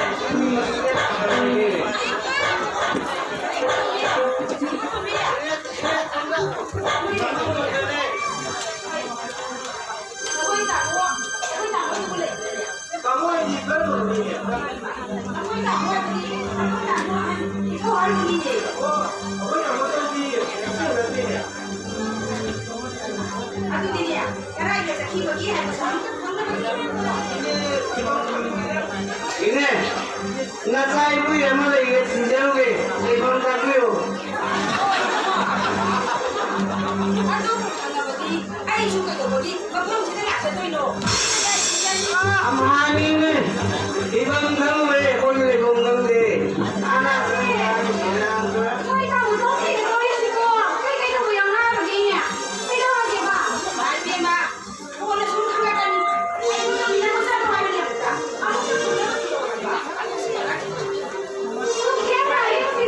ꯇꯥꯃꯣ ꯑꯩꯗꯤ ꯀꯔꯝꯕ ꯃꯤꯅꯣ? ꯑꯩꯈꯣꯏ ꯇꯥꯃꯣꯗꯤ, ꯑꯩꯈꯣꯏ ꯇꯥꯃꯣ ꯍꯥꯏ-, ꯏꯕꯣ ꯍꯥꯏꯔꯤꯅꯤꯅꯦ꯫ ꯑꯣ, ꯑꯩꯈꯣꯏ ꯇꯥꯃꯣꯗꯤ ꯅꯛꯁꯟꯅꯗꯦꯅꯦ꯫ ꯑꯗꯨꯗꯤꯅꯦ, ꯀꯗꯥꯏꯗ ꯆꯠꯈꯤꯕꯒꯦ ꯍꯥꯏꯕꯁꯨ ꯑꯝꯇ ꯈꯪꯗꯕꯅꯤ꯫ ꯏꯅꯦ, ꯅꯆꯥ ꯏꯕꯨꯏ ꯑꯃ ꯂꯩꯌꯦ, ꯊꯤꯖꯔꯨꯒꯦ, ꯂꯩꯐꯝ ꯇꯥꯛꯄꯤꯌꯨ꯫ ꯑꯗꯨꯕꯨ ꯈꯪꯉꯕꯗꯤ ꯑꯩꯁꯨ ꯀꯩꯗꯧꯕꯒꯤ ꯃꯐꯝꯁꯤꯗ ꯂꯥꯛꯆꯗꯣꯏꯅꯣ? ꯑꯝꯍꯥꯅꯤꯅꯦ꯫ ꯏꯐꯝ ꯈꯪꯉꯣꯏ, ꯑꯩꯈꯣꯏꯁꯨ ꯂꯩꯐꯝ ꯈꯪꯗꯦ꯫ ꯑꯅꯥ ꯅꯣꯏ ꯇꯥꯃꯣꯗꯣ ꯀꯩꯅꯣ ꯇꯧꯔꯤꯁꯤꯕꯣ? ꯀꯩ ꯀꯩꯗꯧꯕ ꯌꯥꯎꯅꯔꯕꯒꯦꯅꯦ? ꯀꯩꯗꯧꯔꯒꯦꯕ? ꯏꯃꯥ ꯏꯕꯦꯝꯃ, ꯀꯣꯟꯅ ꯁꯨꯝ ꯈꯪꯉꯛꯀꯅꯤ꯫ ꯑꯩꯁꯨ ꯇꯝꯃꯤꯟꯅꯔꯨ ꯆꯠꯂꯣ ꯍꯥꯏꯕꯅꯦ꯫ ꯑꯃꯨꯛꯇ ꯁꯨꯝ ꯈꯪꯉꯛꯈꯤꯗꯧꯔꯕ? ꯁꯨꯝ ꯈꯦꯠꯅꯔꯦ ꯉꯁꯤ꯫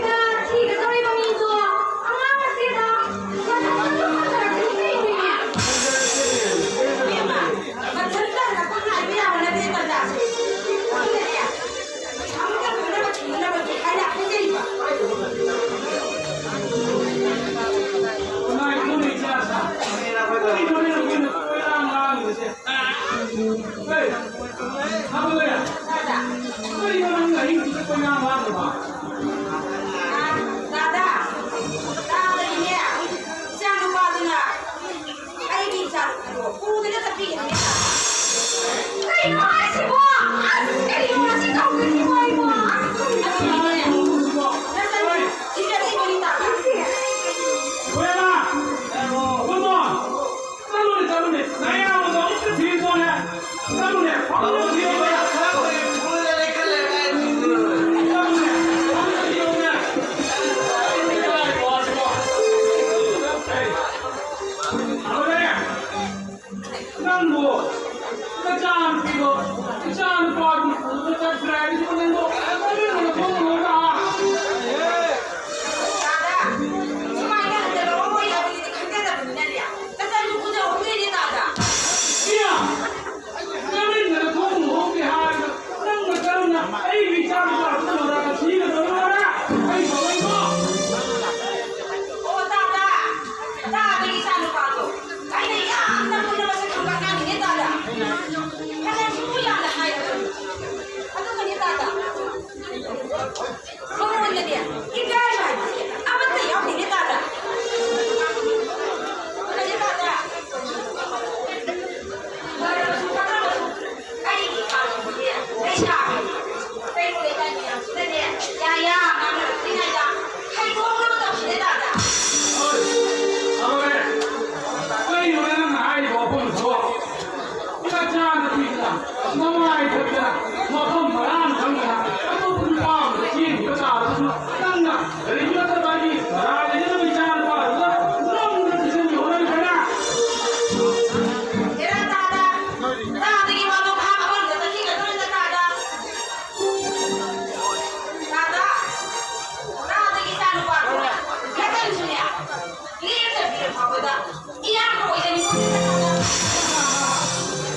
ꯏꯌꯥꯝꯕ ꯑꯣꯏꯖꯅꯤꯡꯉꯣ꯫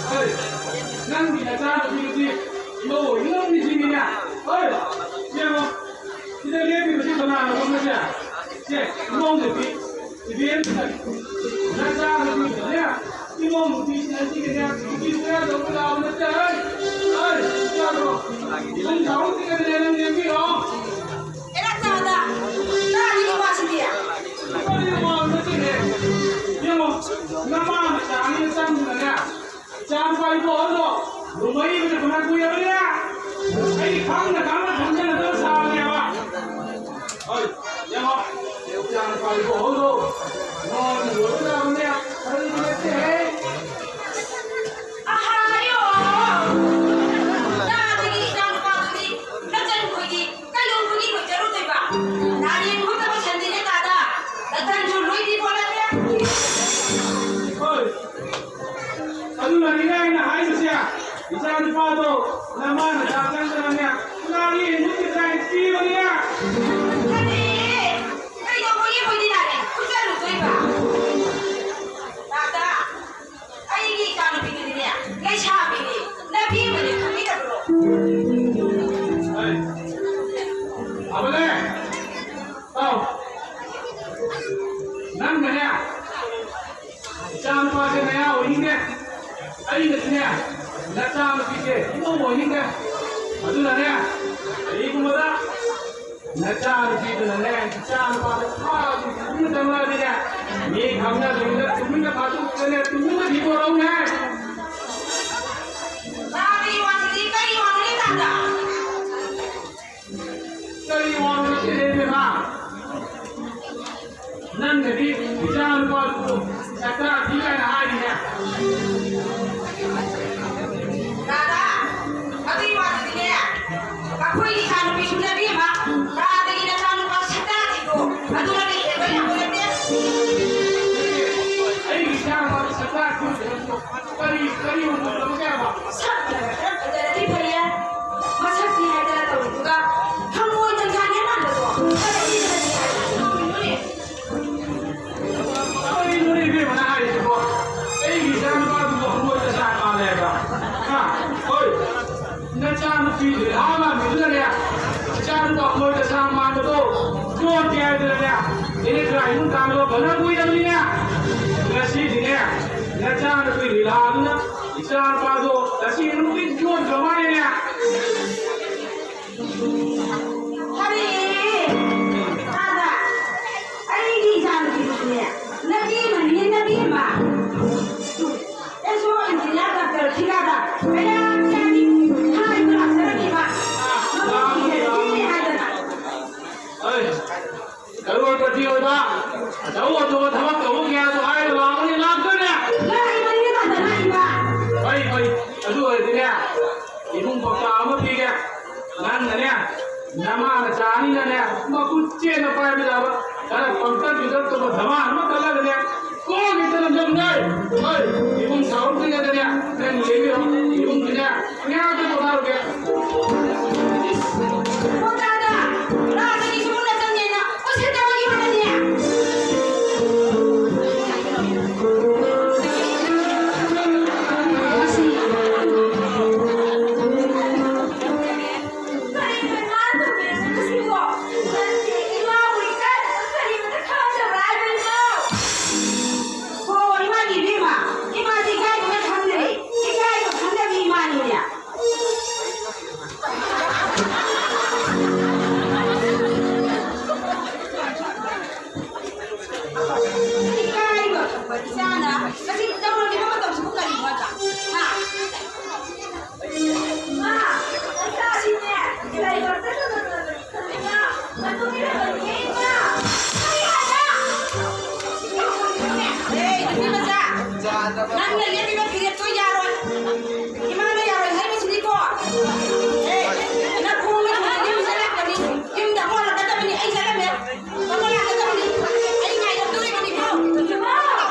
ꯍꯣꯏ, ꯅꯪꯒꯤ ꯅꯆꯥꯅꯨꯄꯤꯗꯨꯗꯤ ꯏꯃꯧ ꯑꯣꯏꯅꯤꯡꯉꯝꯃꯤꯁꯤꯅꯤꯅꯦ꯫ ꯍꯣꯏ, ꯌꯦꯡꯉꯣ, ꯁꯤꯗ ꯂꯦꯞꯄꯤꯕꯁꯤ ꯀꯅꯥꯅꯣ ꯈꯪꯕ꯭ꯔꯁꯦ? ꯁꯦ, ꯏꯃꯧ ꯅꯨꯄꯤ, ꯏꯕꯦꯝ, ꯅꯆꯥꯅꯨꯄꯤꯗꯨꯅꯦ, ꯏꯃꯧ ꯅꯨꯄꯤꯁꯤꯅ ꯁꯤꯒꯤꯅꯦ, ꯅꯨꯄꯤ ꯈꯔ ꯇꯧꯕ ꯌꯥꯕ ꯅꯠꯇꯦ꯫ ꯍꯣꯏ, ꯍꯣꯏ, ꯌꯥꯗ꯭ꯔꯣ? ꯏꯕꯨꯡ ꯁꯥꯎ ꯊꯤꯔꯗꯤꯅꯦ ꯅꯪ ꯂꯦꯞꯄꯤꯔꯣ꯫ ꯑꯦꯔꯥ ꯇꯥꯗ, ꯇꯥꯔꯤꯕ ꯋꯥꯁꯤꯗꯤ꯫ ꯀꯔꯤ ꯋꯥꯅꯣ ꯁꯤꯗꯤ? ꯌꯦꯡꯉꯣ, ꯅꯃꯥ ꯃꯆꯥ ꯑꯅꯤꯅ ꯆꯪꯗꯅꯅꯦ, ꯏꯆꯥ ꯅꯨꯄꯥ ꯏꯕꯣ ꯑꯗꯣ ꯂꯨꯃꯩꯕꯗ ꯀꯃꯥꯏ ꯀꯨꯏꯔꯕꯅꯦ? ꯑꯩ ꯈꯪꯅ ꯈꯪꯅ ꯈꯪꯖꯅꯗꯕ ꯁꯥꯕꯅꯦꯕ꯫ ꯍꯣꯏ, ꯌꯦꯡꯉꯣ, ꯏꯆꯥ ꯅꯨꯄꯥ ꯏꯕꯣ ꯑꯗꯣ ꯅꯉꯣꯟꯗ ꯂꯣꯏꯅ ꯂꯥꯛꯑꯕꯅꯦ, ꯀꯔꯤꯒꯤ ꯅꯠꯇꯦꯍꯦ? ꯑꯍꯥꯌꯣ! ꯇꯥꯗꯒꯤ ꯏꯆꯥ ꯅꯨꯄꯥꯗꯨꯗꯤ ꯅꯆꯟ ꯈꯣꯏꯗꯤ ꯀꯩꯗꯧꯕꯒꯤ ꯂꯣꯏꯖꯔꯨꯗꯣꯏꯕ? ꯅꯥꯔꯦꯟ ꯍꯨꯠꯇꯕ ꯁꯟꯗꯤꯅꯦ ꯇꯥꯗ꯫ ꯅꯆꯟꯁꯨ ꯂꯣꯏꯗꯤ ꯄꯣꯜꯂꯛꯂꯦ꯫ ꯍꯣꯏ꯫ ꯑꯗꯨꯅꯅꯤꯅꯦ ꯑꯩꯅ ꯍꯥꯏꯔꯤꯁꯦ, ꯏꯆꯥ ꯅꯨꯄꯥꯗꯣ ꯅꯃꯥꯅ ꯆꯥꯛ ꯆꯪꯗꯅꯅꯦ, ꯅꯥꯔꯦꯟ ꯍꯨꯠꯀꯦ ꯀꯥꯏꯅ ꯄꯤꯕꯅꯤꯅꯦ꯫ ꯐꯖꯩꯌꯦ꯫ ꯀꯩꯗꯧꯕꯒꯤ ꯑꯩꯈꯣꯏꯗꯤ ꯅꯥꯔꯦꯟ ꯍꯨꯠꯆꯔꯨꯗꯣꯏꯕ? ꯇꯥꯗ꯫ ꯑꯩꯒꯤ ꯏꯆꯥꯅꯨꯄꯤꯗꯨꯗꯤꯅꯦ, ꯂꯩꯁꯥꯕꯤꯅꯤ, ꯅꯨꯄꯤ ꯑꯃꯅꯤ, ꯈꯪꯕꯤꯗꯕ꯭ꯔꯣ? ꯑꯩ, ꯑꯃꯅꯦ, ꯇꯥꯎ, ꯅꯪꯅꯅꯦ, ꯏꯆꯥꯅꯨꯄꯥꯁꯦ ꯅꯌꯥ ꯑꯣꯏꯅꯤꯡꯗꯦ, ꯑꯩꯅꯁꯨꯅꯦ, ꯅꯆꯥꯅꯨꯄꯤꯁꯦ ꯏꯃꯧ ꯑꯣꯏꯅꯤꯡꯗꯦ, ꯑꯗꯨꯅꯅꯦ, ꯀꯔꯤꯒꯨꯝꯕꯗ ꯅꯆꯥꯅꯨꯄꯤꯗꯨꯅꯅꯦ, ꯏꯆꯥꯅꯨꯄꯥꯗꯣ ꯐꯥꯕꯒꯤ ꯇꯨꯃꯤꯟꯅ ꯆꯪꯂꯛꯑꯗꯤꯅꯦ, ꯃꯤ ꯈꯪꯅꯗꯕꯤꯗ ꯇꯨꯃꯤꯟꯅ ꯐꯥꯗꯣꯛꯇꯅꯦ, ꯇꯨꯃꯤꯟꯅ ꯊꯤꯗꯣꯔꯛꯎꯅꯦ꯫ ꯃꯥꯒꯤ ꯋꯥꯁꯤꯗꯤ ꯀꯔꯤ ꯋꯥꯅꯣꯅꯦ ꯇꯥꯗ? ꯀꯔꯤ ꯋꯥꯅꯣ ꯅꯠꯇꯦꯅꯦ, ꯏꯕꯦꯝꯃ? ꯅꯪꯅꯗꯤ ꯏꯆꯥ ꯅꯨꯄꯥꯗꯨꯕꯨ ꯁꯛꯇꯥ ꯊꯤ ꯀꯥꯏꯅ ꯍꯥꯏꯔꯤꯅꯦ꯫ ꯗꯥꯗꯥ, ꯑꯗꯨꯒꯤ ꯋꯥꯗꯨꯗꯤꯅꯦ, ꯑꯩꯈꯣꯏꯒꯤ ꯏꯆꯥ ꯅꯨꯄꯤꯁꯨ ꯅꯠꯇꯦ, ꯏꯃꯥ꯫ ꯀꯗꯥꯏꯗꯒꯤ ꯅꯆꯥ ꯅꯨꯄꯥ ꯁꯛꯇꯥ ꯊꯤꯗꯣ? ꯑꯗꯨꯅ ꯀꯩ ꯍꯦꯟꯕ ꯌꯥꯕ ꯅꯠꯇꯦ꯫ ꯑꯩꯒꯤ ꯏꯆꯥ ꯅꯨꯄꯥꯗꯨ ꯁꯛꯇꯥ ꯊꯤꯕ ꯅꯠꯇ꯭ꯔꯣ? ꯀꯔꯤ, ꯀꯔꯤ ꯎꯕ ꯉꯝꯒꯦ ꯍꯥꯏꯕ? ꯁꯛ ꯐꯖꯔꯗꯤ ꯐꯩꯌꯦ꯫ ꯃꯁꯛ ꯊꯤ ꯍꯥꯏꯗꯅ ꯇꯧꯔꯤꯗꯨꯒ ꯍꯪꯉꯣꯏ ꯇꯟꯖꯥꯅꯦ ꯃꯥꯟꯕꯗꯣ꯫ ꯀꯔꯤ ꯐꯖꯅꯤ ꯍꯥꯏꯗꯅ ꯇꯧꯔꯤꯅꯣꯅꯦ? ꯀꯔꯤꯅꯣꯅꯦ ꯏꯕꯦꯝꯃ? ꯏꯆꯥꯅꯨꯄꯥꯗꯣ ꯇꯁꯦꯡꯅꯃꯛꯀꯤ ꯌꯣꯟꯈ꯭ꯔ ꯃꯥꯜꯂꯦꯅꯦ꯫ ꯐꯔꯦ, ꯇꯥꯗ, ꯑꯩꯒꯤ ꯏꯆꯥꯅꯨꯄꯤꯗꯨꯁꯨꯅꯦ, ꯅꯕꯦꯝꯃꯅꯤ, ꯅꯕꯦꯝꯃ꯫ ꯑꯩꯁꯨ ꯏꯟꯖꯤꯅꯤꯌꯥꯔ ꯗꯥꯛꯇꯔ ꯊꯤꯔꯒ ꯀꯌꯥꯝ ꯀꯌꯥꯝꯗꯤ ꯍꯥꯏꯕ ꯂꯥꯛꯆꯔꯝꯃꯤꯕ꯫ ꯃꯃꯤꯠꯀꯤ ꯍꯦꯜꯗꯤ ꯍꯥꯏꯗꯅ꯫ ꯍꯣꯏ꯫ ꯀꯔꯣꯔꯄꯇꯤ ꯑꯣꯏꯕ, ꯑꯆꯧ ꯑꯆꯧꯕ ꯊꯕꯛ ꯇꯧꯕ ꯀꯌꯥꯁꯨ ꯍꯥꯏꯔꯒ ꯂꯥꯛꯄꯅꯤ, ꯂꯥꯛꯇꯣꯏꯅꯦ꯫ ꯂꯥꯛꯏꯕꯅꯤꯅꯦ ꯇꯥꯗ, ꯂꯥꯛꯏꯕ꯫ ꯐꯩ, ꯐꯩ꯫ ꯑꯗꯨ ꯑꯣꯏꯔꯗꯤꯅꯦ, ꯏꯕꯨꯡ ꯄꯥꯎꯇꯥꯛ ꯑꯃ ꯄꯤꯒꯦ꯫ ꯅꯪꯅꯅꯦ, ꯅꯃꯥ ꯅꯆꯥ ꯑꯅꯤꯅꯅꯦ, ꯃꯈꯨꯠ ꯆꯦꯠꯅ ꯄꯥꯏꯕ ꯌꯥꯕ, ꯈꯔ ꯄꯪꯇꯛ ꯇꯨꯇꯛ ꯇꯧꯕ ꯙꯃꯥ ꯑꯃ ꯀꯜꯂꯒꯅꯦ, ꯀꯣꯟ ꯍꯦꯛꯇ ꯅꯝꯖꯕꯅꯦ꯫ ꯍꯣꯏ, ꯏꯕꯨꯡ ꯁꯥꯎꯔꯛꯇ꯭ꯔꯤꯉꯩꯗꯅꯦ, ꯅꯪ ꯌꯦꯡꯕꯤꯔꯣ, ꯏꯕꯨꯡꯁꯤꯅꯦ, ꯉꯥꯏꯍꯥꯛꯇ ꯄꯣꯊꯥꯔꯨꯒꯦ꯫ ꯄꯣꯊꯥꯗ, ꯂꯥꯛꯑꯒꯗꯤ ꯁꯨꯝ ꯅꯆꯟꯅꯦꯅ ꯎꯁꯤꯠꯇꯕꯒꯤ ꯋꯥꯅꯤꯅꯦ꯫ ꯀꯔꯤꯅꯣ ꯃꯥꯅ ꯇꯧꯕꯤꯔꯤꯁꯤꯕꯣ? ꯅꯠꯇꯦ, ꯏꯃꯥꯕꯨ ꯏꯀꯥꯏꯗꯅ ꯀꯔꯤꯃꯇ ꯈꯪꯗꯕ꯭ꯔꯥ ꯍꯥꯏꯕꯅꯤꯗ? ꯍꯣ, ꯏꯃꯥꯅꯤ ꯏꯕꯦꯝꯃ, ꯏꯃꯥꯗꯤ ꯏꯀꯥꯏꯕꯒ ꯈꯪꯗꯔꯦ, ꯏꯀꯥꯏꯕ ꯈꯪꯗꯕꯤ ꯏꯃꯥꯅꯤꯅꯦ꯫ ꯏꯀꯥꯏꯕ ꯈꯪꯕ ꯏꯆꯥꯅ ꯃꯁꯤ ꯇꯧꯔꯝꯃꯤꯕ ꯃꯇꯝꯁꯤꯕꯨ ꯀꯔꯤꯅꯣ ꯍꯥꯏꯕ? ꯍꯥ? ꯏꯃꯥ, ꯅꯆꯥꯁꯤꯡꯅꯦ, ꯂꯩꯕꯥꯛꯇ ꯏꯃꯥ, ꯃꯇꯨꯡ ꯏꯜꯂꯕꯅꯤꯅꯦ, ꯏꯃꯥ꯫ ꯀꯔꯤ ꯍꯥꯏꯕ? ꯑꯦ, ꯅꯨꯄꯤ ꯃꯆꯥ, ꯅꯪꯅ ꯂꯦꯞꯄꯤꯕ ꯐꯤꯔꯦꯞꯇꯣ ꯌꯥꯔꯣꯏ꯫ ꯏꯃꯥꯅ ꯌꯥꯔꯣꯏ ꯍꯥꯏꯕꯁꯤꯗꯤꯀꯣ꯫ ꯑꯦ, ꯅꯈꯣꯡꯅ ꯊꯣꯡꯖꯤꯜꯂꯤ ꯌꯨꯝꯗ ꯂꯥꯛꯄꯅꯤ꯫ ꯌꯨꯝꯗ ꯑꯃꯨꯛ ꯍꯜꯂꯛꯀꯗꯕꯅꯤ꯫ ꯑꯩ ꯆꯠꯂꯝꯃꯦ꯫ ꯑꯃꯨꯛ ꯂꯥꯛꯀꯗꯕꯅꯤ꯫ ꯑꯩ ꯉꯥꯏꯔꯝꯗꯣꯔꯤꯕꯅꯤꯀꯣ꯫ ꯏꯃꯥ!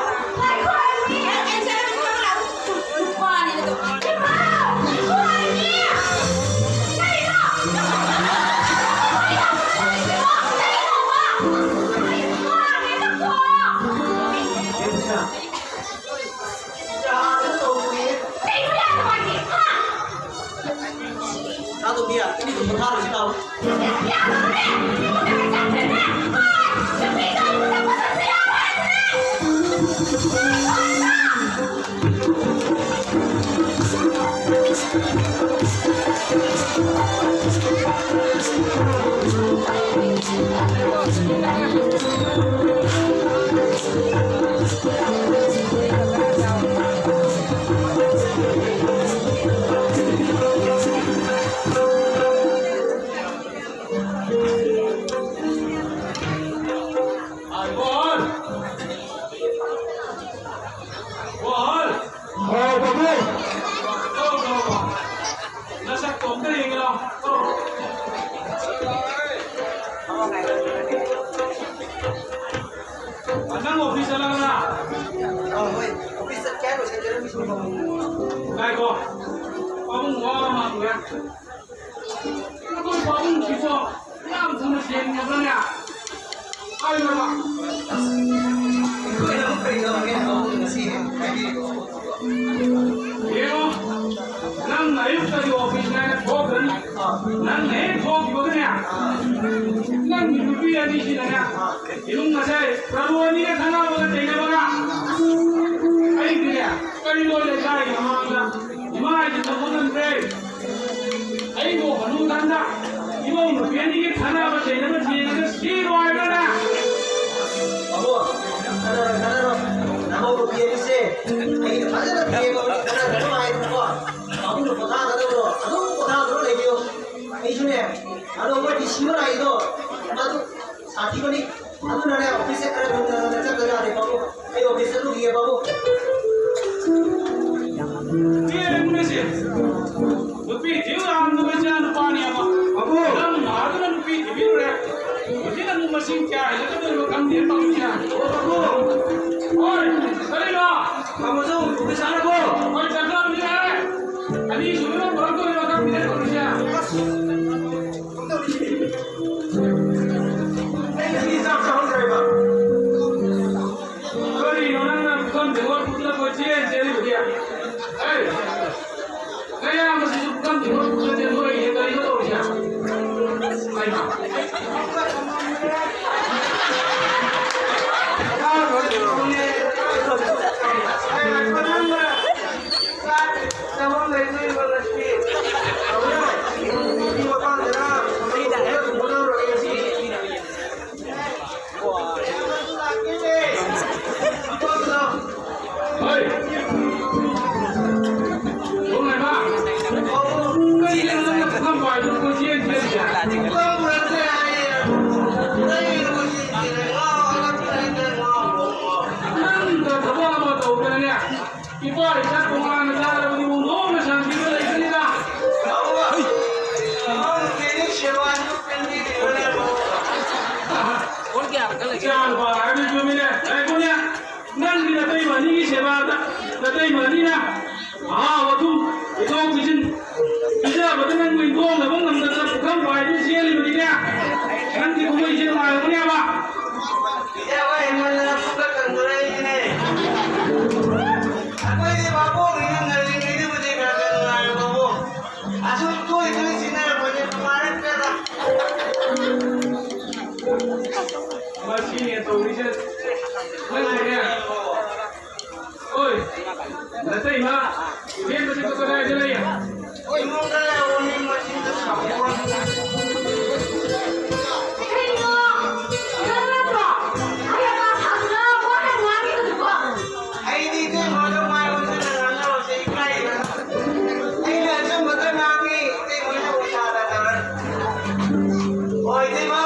ꯉꯥꯏꯈꯣ ꯍꯥꯏꯕꯅꯤ꯫ ꯑꯩ, ꯑꯩ ꯆꯠꯂꯝꯃꯦ꯫ ꯑꯃꯨꯛ ꯂꯥꯛꯎ꯫ ꯅꯨꯄꯥꯅꯤꯅ ꯇꯧ-, ꯏꯃꯥ! ꯉꯥꯏꯈꯣ ꯍꯥꯏꯕꯅꯤ꯫ ꯀꯩꯅꯣ? ꯀꯩꯅꯣ? ꯀꯩꯅꯣ? ꯀꯩꯅꯣ? ꯀꯩꯅꯣ? ꯌꯥꯗ ꯇꯧꯕꯅꯦ꯫ ꯉꯥꯏꯈꯣ꯫ ꯄꯥꯕꯨꯡ ꯋꯥ ꯑꯃ ꯍꯪꯒꯦ꯫ ꯑꯩꯈꯣꯏ ꯄꯥꯕꯨꯡꯁꯤꯕꯣ ꯌꯥꯝ ꯊꯨꯅ ꯁꯦꯡꯉꯕ꯭ꯔꯅꯦ? ꯍꯥꯏꯌꯨꯔꯕ? ꯑꯩꯈꯣꯏꯅ ꯑꯃꯨꯛ ꯀꯔꯤ ꯇꯧꯔꯒꯦ ꯄꯥꯕꯨꯡ ꯉꯁꯤ ꯍꯥꯏꯕꯤꯔꯤꯕ? ꯌꯦꯡꯉꯣ, ꯅꯪꯅ ꯑꯌꯨꯛꯇꯒꯤ ꯑꯣꯐꯤꯁ ꯉꯥꯏꯅ ꯊꯣꯛꯈ꯭ꯔꯅꯤ꯫ ꯅꯪꯅ ꯍꯦꯛ ꯊꯣꯛꯈꯤꯕꯒꯅꯦ, ꯅꯪꯒꯤ ꯅꯨꯄꯤ ꯑꯅꯤꯁꯤꯅꯅꯦ, ꯏꯃꯨꯡ ꯑꯁꯦ ꯄ꯭ꯔꯚꯨ ꯑꯅꯤꯒ ꯈꯟꯅꯕꯒ ꯆꯩꯅꯕꯒ꯫ ꯑꯩꯗꯤꯅꯦ, ꯀꯔꯤꯅꯣ ꯂꯩꯀꯥꯏꯒꯤ ꯃꯃꯥꯡꯗ ꯏꯃꯥ ꯍꯥꯏꯁꯦ ꯊꯝꯕ ꯉꯝꯗ꯭ꯔꯦ꯫ ꯑꯩꯕꯨ ꯍꯅꯨꯊꯪꯗ ꯏꯃꯧ ꯅꯨꯄꯤ ꯑꯅꯤꯒꯤ ꯈꯟꯅꯕ ꯆꯩꯅꯕ ꯊꯦꯡꯉꯒ ꯁꯤꯔꯣ ꯍꯥꯏꯕ꯭ꯔꯅꯦ? ꯕꯥꯕꯨ, ꯈꯟꯅꯔꯣꯏ, ꯈꯟꯅꯔꯣꯏ꯫ ꯅꯃꯧ ꯅꯨꯄꯤ ꯑꯅꯤꯁꯦ ꯑꯩꯅ ꯐꯖꯅ ꯊꯦꯝꯃꯕꯅꯤ, ꯈꯟꯅꯔꯣꯏ ꯍꯥꯏꯗꯅꯀꯣ꯫ ꯕꯥꯕꯨꯅ ꯄꯣꯊꯥꯒꯗꯕꯗꯣ ꯑꯗꯨꯝ ꯄꯣꯊꯥꯗꯨꯅ ꯂꯩꯕꯤꯌꯨ꯫ ꯑꯩꯁꯨꯅꯦ, ꯑꯗꯣ ꯃꯣꯏ ꯗꯤ ꯁꯤ ꯂꯥꯛꯏꯗꯣ, ꯃꯗꯨ ꯁꯥꯊꯤꯕꯅꯤ꯫ ꯑꯗꯨꯅꯅꯦ, ꯑꯣꯐꯤꯁꯁꯦ ꯈꯔ ꯉꯟꯅ ꯉꯟꯅ ꯆꯠꯇ ꯌꯥꯗꯦ, ꯄꯥꯕꯨꯡ꯫ ꯑꯩ ꯑꯣꯐꯤꯁ ꯆꯠꯂꯨꯈꯤꯒꯦ, ꯄꯥꯕꯨꯡ꯫ ꯄꯦꯟꯕꯁꯦ꯫ ꯅꯨꯄꯤ ꯊꯤꯕ ꯂꯥꯛꯑꯝꯗꯕ ꯏꯆꯥ ꯅꯨꯄꯥꯅꯦꯕ꯫ ꯄꯥꯕꯨꯡ! ꯅꯪ ꯅꯥꯗꯨꯅ ꯅꯨꯄꯤ ꯊꯤꯕꯤꯔꯨꯔꯦ꯫ ꯍꯧꯖꯤꯛ ꯑꯃꯨꯛ ꯃꯁꯤꯡ ꯀꯌꯥ ꯍꯦꯜꯂꯛꯀꯗꯣꯏꯅꯣ ꯈꯪꯗꯦ ꯇꯧꯔꯤꯁꯦ꯫ ꯑꯣ, ꯄꯥꯕꯨꯡ! ꯍꯣꯏ, ꯀꯔꯤꯅꯣ? ꯇꯥꯃꯣꯁꯨ ꯑꯣꯐꯤꯁ ꯍꯜꯂꯕꯣ? ꯍꯣꯏ, ꯆꯠꯈ꯭ꯔꯕꯅꯤ ꯍꯥꯏ꯫ ꯑꯅꯤꯁꯨꯕꯅ ꯄꯨꯔꯛꯇꯣꯏꯅꯣ ꯈꯪꯗꯦ ꯇꯧꯔꯤꯁꯦ꯫ ꯑꯁ, ꯀꯝꯗꯧꯔꯤꯁꯤꯗꯤ? ꯑꯩ ꯉꯁꯤ ꯆꯥꯛ ꯆꯥꯍꯧꯗ꯭ꯔꯦꯕ꯫ ꯀꯔꯤꯅꯣ ꯅꯪꯅ ꯄꯨꯈꯝ ꯇꯦꯡꯀꯣꯠ ꯄꯨꯈꯠꯂ ꯀꯣꯏꯆꯦꯟ ꯆꯦꯜꯂꯤꯕꯗꯤ? ꯍꯩ! ꯅꯌꯥꯝꯕꯁꯤꯁꯨ ꯄꯨꯈꯝ ꯇꯦꯡꯀꯣꯠ ꯄꯨꯈꯠꯂ ꯆꯦꯟꯊꯣꯔꯛꯏꯁꯦ ꯀꯔꯤꯅꯣ ꯇꯧꯔꯤꯁꯦ? ꯍꯩꯃꯥ! ꯍꯩ, ꯉꯥꯏꯈꯣ ꯅꯪꯅ! ꯆꯥꯛ ꯆꯥꯐꯝ ꯂꯩꯇ꯭ꯔꯤꯕ ꯉꯁꯤ꯫ ꯑꯗꯨꯅ ꯅꯨꯄꯤ ꯃꯄꯥꯝꯗꯅ ꯍꯣꯠꯅꯔꯨꯔꯒꯦ ꯉꯁꯤ꯫ ꯍꯣꯏ꯫ ꯊꯣꯡ ꯂꯩꯃ꯫ ꯀꯩꯅꯣ ꯅꯪꯅ ꯄꯨꯈꯝ ꯄꯥꯏꯗꯨꯅ ꯀꯣꯏꯆꯦꯟ ꯆꯦꯜꯂꯤꯁꯦ? ꯅꯪꯗ ꯊꯕꯛ ꯑꯃ ꯇꯧꯗꯅꯅꯦ꯫ ꯏꯄꯥ ꯏꯆꯥ ꯇꯣꯉꯥꯟꯅ ꯆꯥꯔꯕꯗꯤ ꯃꯣꯡ ꯃꯣꯡꯅ ꯁꯥꯟꯇꯤꯗ ꯂꯩꯒꯅꯤꯗ꯫ ꯏꯆꯥ ꯅꯨꯄꯥ ꯍꯥꯏꯕꯗꯨ ꯆꯨꯝꯃꯤꯅꯦ꯫ ꯉꯥꯏꯈꯣꯅꯦ, ꯅꯪꯒꯤ ꯅꯇꯩꯃ ꯑꯅꯤꯒꯤ ꯁꯦꯕꯥꯗ ꯅꯇꯩꯃ, ꯏꯕꯦꯝꯃꯗꯤ ꯀꯗꯥꯏꯗ ꯂꯩ? ꯏꯃꯨꯡꯗ ꯂꯩꯍꯧꯕꯅꯤ, ꯃꯆꯤꯟꯗ ꯁꯥꯎꯕ꯫ ꯀꯩꯅꯣ? ꯅꯪ ꯅꯠꯇ꯭ꯔꯣ? ꯑꯌꯥ, ꯁꯥꯗꯨꯅ ꯋꯥ ꯌꯥꯝ ꯉꯥꯡꯉꯤꯗꯨꯕꯣ? ꯑꯩꯗꯤ ꯏꯇꯩꯃꯗ ꯃꯥꯏ ꯑꯣꯟꯁꯤꯟꯅ ꯉꯥꯡꯅꯕꯁꯦ ꯏꯀꯥꯏꯌꯦ꯫ ꯑꯩꯅ ꯑꯆꯨꯝꯕꯇ ꯉꯥꯡꯉꯤ, ꯏꯇꯩꯃꯅ ꯎꯜꯇꯥꯗ ꯇꯧꯔꯦ꯫ ꯍꯣꯏ, ꯏꯇꯩꯃ,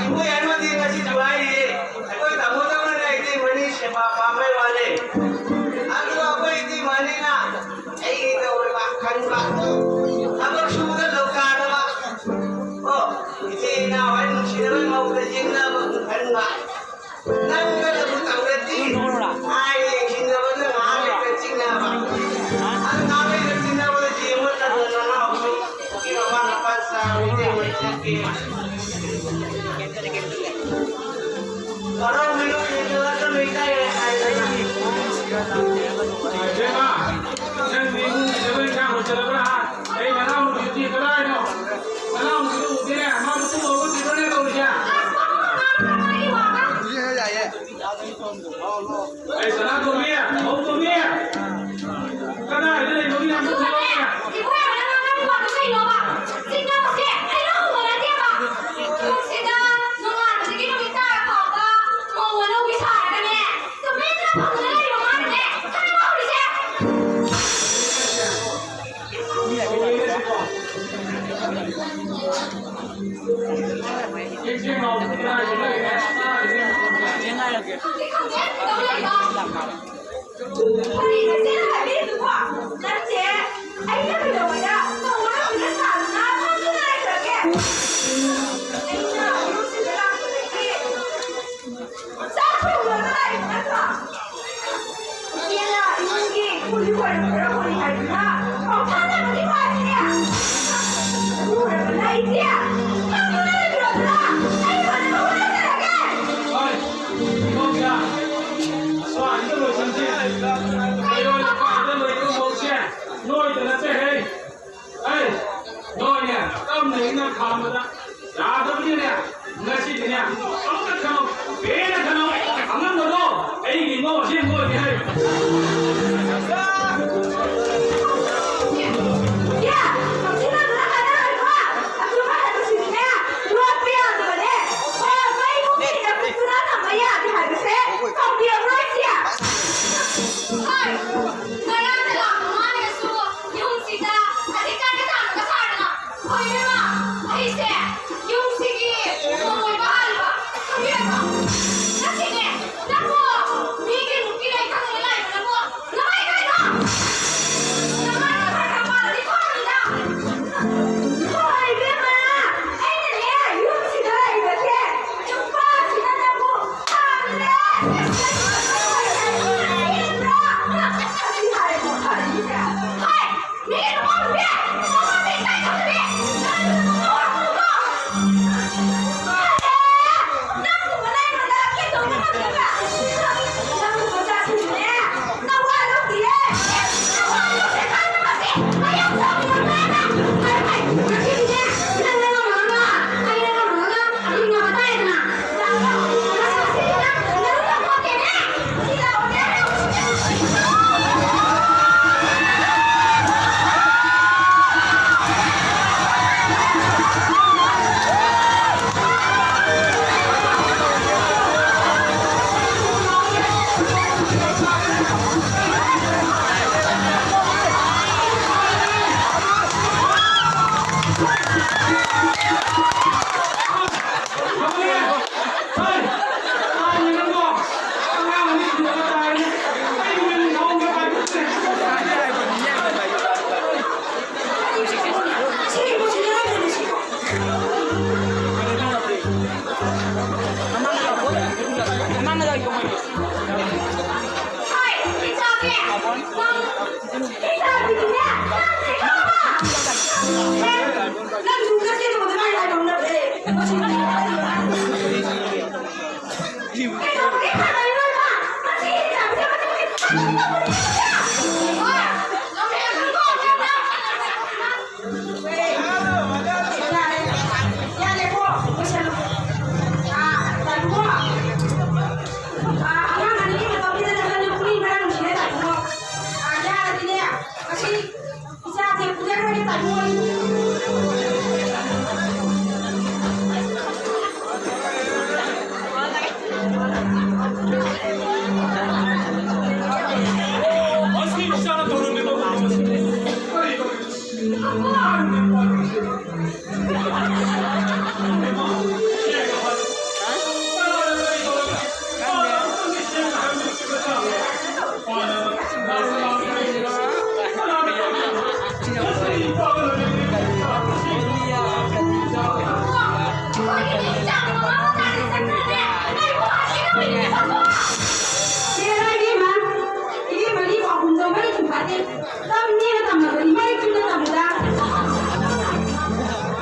ꯏꯃꯣꯏ ꯑꯃꯗꯤ ꯉꯁꯤ ꯊꯨꯒꯥꯏꯔꯤꯌꯦ꯫ ꯑꯩꯈꯣꯏ ꯇꯥꯃꯣꯗꯧꯅꯅꯦ ꯏꯇꯩꯃꯅꯤ ꯁꯦꯕꯥ ꯄꯥꯝꯕꯩ ꯋꯥꯅꯦ꯫ ꯑꯗꯨ ꯑꯩꯈꯣꯏ ꯏꯇꯩꯃꯅꯤꯅ ꯑꯩꯒꯤ ꯇꯧꯔꯤꯕ ꯈꯟꯕ, ꯊꯕꯛ ꯁꯨꯕꯗ ꯂꯧꯀꯥꯗꯕ, ꯀꯣ, ꯏꯆꯤꯟ ꯏꯅꯥꯎ ꯍꯥꯏ ꯅꯨꯡꯁꯤꯅꯕꯒꯤ ꯃꯍꯨꯠꯇ ꯌꯦꯛꯅꯕ ꯈꯟꯕ꯫ ꯅꯪꯒꯗꯕꯨ ꯇꯧꯔꯗꯤ ꯍꯥꯏ ꯌꯦꯡꯁꯤꯟꯅꯕꯗ ꯉꯥꯏꯍꯥꯛ ꯂꯩꯇ ꯆꯤꯡꯅꯕ꯫ ꯑꯗꯨ ꯉꯥꯏꯍꯥꯛ ꯂꯩꯇ ꯆꯤꯡꯅꯕꯗ ꯌꯦꯡꯕ ꯇꯟꯗꯅ ꯅꯅꯥꯎꯁꯨ ꯄꯨꯈ꯭ꯔꯤ ꯃꯄꯥꯟ ꯃꯄꯥꯟ ꯆꯥꯕ ꯏꯇꯩꯃ ꯆꯠꯀꯦ꯫ ꯍꯔꯥꯎ ꯃꯤꯅꯣꯛ ꯌꯦꯡꯁꯤꯜꯂꯛꯀꯅꯨ ꯏꯀꯥꯏꯔꯦ ꯍꯥꯏꯗꯅ꯫ ꯏꯕꯦꯝꯃ, ꯅꯪꯗꯤ ꯏꯃꯨꯡꯒꯤ ꯊꯕꯛ ꯏꯪꯈꯥꯡ ꯂꯣꯏꯁꯤꯜꯂꯕ꯭ꯔꯥ? ꯑꯩ ꯅꯅꯥꯎ ꯅꯨꯄꯤꯗꯤ ꯀꯗꯥꯏꯅꯣ? ꯅꯅꯥꯎ ꯅꯨꯄꯤꯗꯣ ꯎꯗꯦꯅꯦ, ꯃꯥꯕꯨ ꯇꯨꯝꯃꯕ ꯎꯗ꯭ꯔꯤꯕ꯭ꯔꯅꯦ ꯇꯧꯔꯤꯁꯦ? ꯑꯁ, ꯃꯃꯥ ꯃꯃꯥ ꯃꯃꯥꯒꯤ ꯋꯥꯒ꯫ ꯍꯧꯖꯤꯛ ꯍꯦꯛ ꯂꯥꯛꯑꯦ꯫ ꯑꯩ ꯁꯅꯥꯇꯣꯝꯕꯤ, ꯃꯧꯇꯣꯝꯕꯤ꯫ ꯀꯗꯥꯏꯗ ꯂꯩꯕꯒꯤ ꯌꯥꯝ ꯊꯨꯕꯅꯦ? ꯊꯨꯕꯅꯦ꯫ ꯏꯕꯨꯡꯉꯣ, ꯅꯪ ꯉꯥꯡꯉꯤ ꯋꯥꯗꯣ ꯀꯩꯅꯣꯕ? ꯆꯤꯡꯅꯕꯁꯦ ꯍꯩꯅꯧ ꯍꯧꯕ ꯅꯠꯇꯦꯕ꯫ ꯄꯨꯟꯁꯤꯗ ꯅꯣꯡꯉꯥꯟꯕꯗꯒꯤ ꯅꯨꯃꯤꯠ ꯇꯥꯔ ꯐꯥꯎꯕ ꯃꯧ ꯑꯅꯧꯕꯤ ꯁꯥꯔꯒꯅꯦ꯫ ꯇꯨꯃꯤꯟꯅ ꯐꯝꯗꯨꯅ ꯂꯩꯔꯤꯕ ꯃꯥꯅꯅꯦ ꯈꯠꯅꯕ ꯍꯧꯔꯤꯁꯦ꯫ ꯈꯪꯗꯦ, ꯈꯪꯗꯦ, ꯀꯩꯗꯧ ꯂꯩꯕ? ꯀꯔꯤꯅꯣ ꯏꯆꯦꯅ ꯍꯥꯏꯕꯤꯔꯤꯗꯨꯕꯣ? ꯅꯠꯇꯦ, ꯑꯩꯅ ꯀꯩꯗꯧꯉꯩꯗ ꯃꯧ ꯑꯅꯧꯕꯤꯅ ꯁꯥꯗꯨꯅ ꯐꯝꯗꯨꯅ ꯂꯩꯈ꯭ꯔꯒꯦ? ꯑꯩꯅ ꯌꯨꯝꯁꯤꯗ ꯂꯥꯛꯄꯗꯒꯤ ꯆꯥꯛ ꯊꯣꯡꯗꯨꯅ ꯂꯩꯕ ꯅꯠꯇ꯭ꯔꯣ? ꯏꯆꯦꯅ ꯏꯃꯨꯡꯒꯤ ꯀꯨꯂꯤ ꯍꯣꯏꯔꯛꯄ꯭ꯔꯥ ꯍꯣꯏ ꯍꯥꯏꯗꯨꯅ ꯄꯪꯊꯥꯅꯕꯒꯤ ꯋꯥꯅꯤꯅꯦ꯫ ꯑꯗꯨ ꯑꯣꯏꯔꯕꯅ ꯏꯆꯦ, ꯅꯪ ꯅꯣꯏ ꯂꯩꯕꯤꯔꯣꯗꯅ ꯑꯩ ꯐꯖꯅ ꯍꯣꯠꯅꯖꯔꯒꯦ꯫ ꯍꯣꯏ, ꯏꯕꯣꯛꯁꯥ, ꯁ꯭ꯋꯥꯏꯁꯤꯗ ꯂꯣꯏꯁꯟꯁꯤ꯫ ꯀꯩꯔꯣꯜ ꯂꯩꯀꯥꯏꯗ ꯂꯩꯔꯤꯕ ꯃꯧꯁꯦ ꯅꯣꯏꯗ ꯅꯠꯇꯦꯍꯦ꯫ ꯑꯩ, ꯅꯣꯏꯅꯦ, ꯇꯞꯅ ꯏꯪꯅ ꯈꯥꯝꯕꯗ ꯌꯥꯗꯕꯅꯤꯅꯦ꯫ ꯉꯁꯤꯗꯤꯅꯦ, ꯑꯃꯨꯛꯇ ꯈꯪꯉꯣ, ꯄꯦꯟꯅ ꯈꯪꯉꯣ꯫ ꯑꯉꯝꯕꯗꯣ ꯑꯩꯒꯤ ꯏꯃꯧ ꯑꯁꯦꯡꯕ ꯑꯣꯏꯔꯦ ꯍꯥꯏ꯫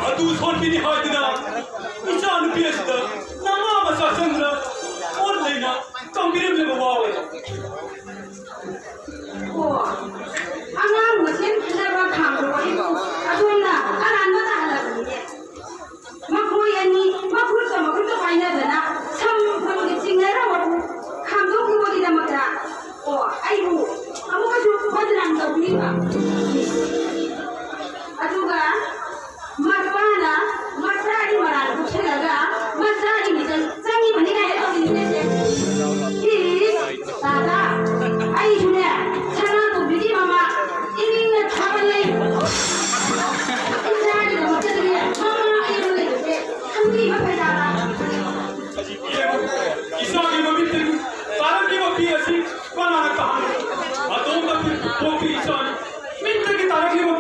ꯑꯗꯨ ꯁꯣꯟꯕꯤꯅꯤ ꯍꯥꯏꯗꯨꯅ ꯏꯆꯥ ꯅꯨꯄꯤ ꯑꯁꯤꯗ ꯅꯃꯥ ꯃꯆꯥ ꯆꯪꯗꯨꯅ ꯑꯣꯠ ꯂꯩꯅ ꯇꯝꯕꯤꯔꯝꯂꯤꯕ ꯋꯥ ꯑꯣꯏꯔꯦ꯫ ꯑꯣ, ꯑꯉꯥꯡ ꯃꯁꯦꯟ ꯈꯟꯅꯕ ꯈꯥꯝꯕ ꯋꯥꯔꯤꯕꯨ ꯑꯗꯣꯝꯅ ꯑꯔꯥꯟꯕ ꯇꯥꯍꯜꯂꯕꯅꯤꯅꯦ꯫ ꯃꯈꯣꯏ ꯑꯅꯤ ꯃꯈꯨꯠꯀ ꯃꯈꯨꯠꯀ ꯄꯥꯏꯅꯗꯅ ꯁꯝ ꯐꯣꯟꯒ ꯆꯤꯡꯅꯔꯝꯕꯕꯨ ꯈꯥꯝꯗꯣꯛꯅꯕꯒꯤꯗꯃꯛꯇ, ꯑꯣ, ꯑꯩꯕꯨ ꯑꯃꯨꯛꯀꯁꯨ ꯕꯗꯅꯥꯝ ꯇꯧꯕꯤꯔꯤꯕ꯫ ꯑꯗꯨꯒ ꯃꯄꯥꯅ ꯃꯆꯥꯒꯤ ꯃꯔꯥꯜ ꯀꯨꯞꯁꯤꯜꯂꯒ ꯃꯆꯥꯒꯤ ꯃꯤꯆꯪ ꯆꯪꯉꯤꯕꯅꯤ ꯀꯥꯏꯅ ꯇꯧꯔꯤꯕꯅꯦ ꯁꯦ꯫ ꯏꯁ, ꯇꯥꯗ, ꯑꯩꯁꯨꯅꯦ ꯁꯅꯥꯇꯣꯝꯕꯤꯒꯤ ꯃꯃꯥ ꯏꯅꯤꯡꯅ ꯊꯥꯒꯠꯂꯦ꯫ ꯏꯆꯥꯒꯤꯗꯃꯛꯇꯗꯤꯅꯦ ꯃꯃꯥ ꯑꯩ ꯑꯃ ꯂꯩꯕꯁꯦ ꯈꯪꯕꯤꯕ ꯐꯩꯗꯥꯗ꯫ ꯏꯆꯥꯒꯤ ꯃꯃꯤꯠꯇꯒꯤ ꯇꯥꯔꯛꯂꯤꯕ ꯄꯤ ꯑꯁꯤ ꯀꯅꯥꯅ ꯇꯥꯍꯟ? ꯑꯇꯣꯝꯕ ꯄꯣꯛꯄꯤ ꯏꯆꯥꯅꯤ꯫ ꯃꯤꯠꯇꯒꯤ ꯇꯥꯔꯛꯂꯤꯕ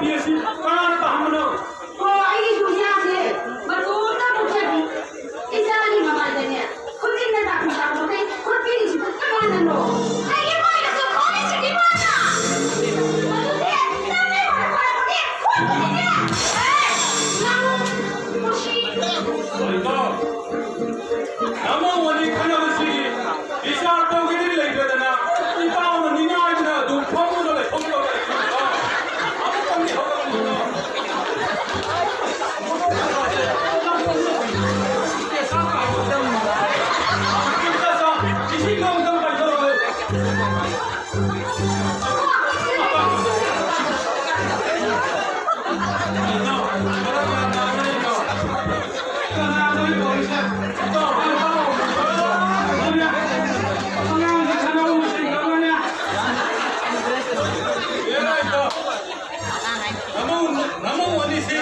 ꯅꯃꯧ, ꯅꯃꯧ ꯑꯅꯤꯁꯤ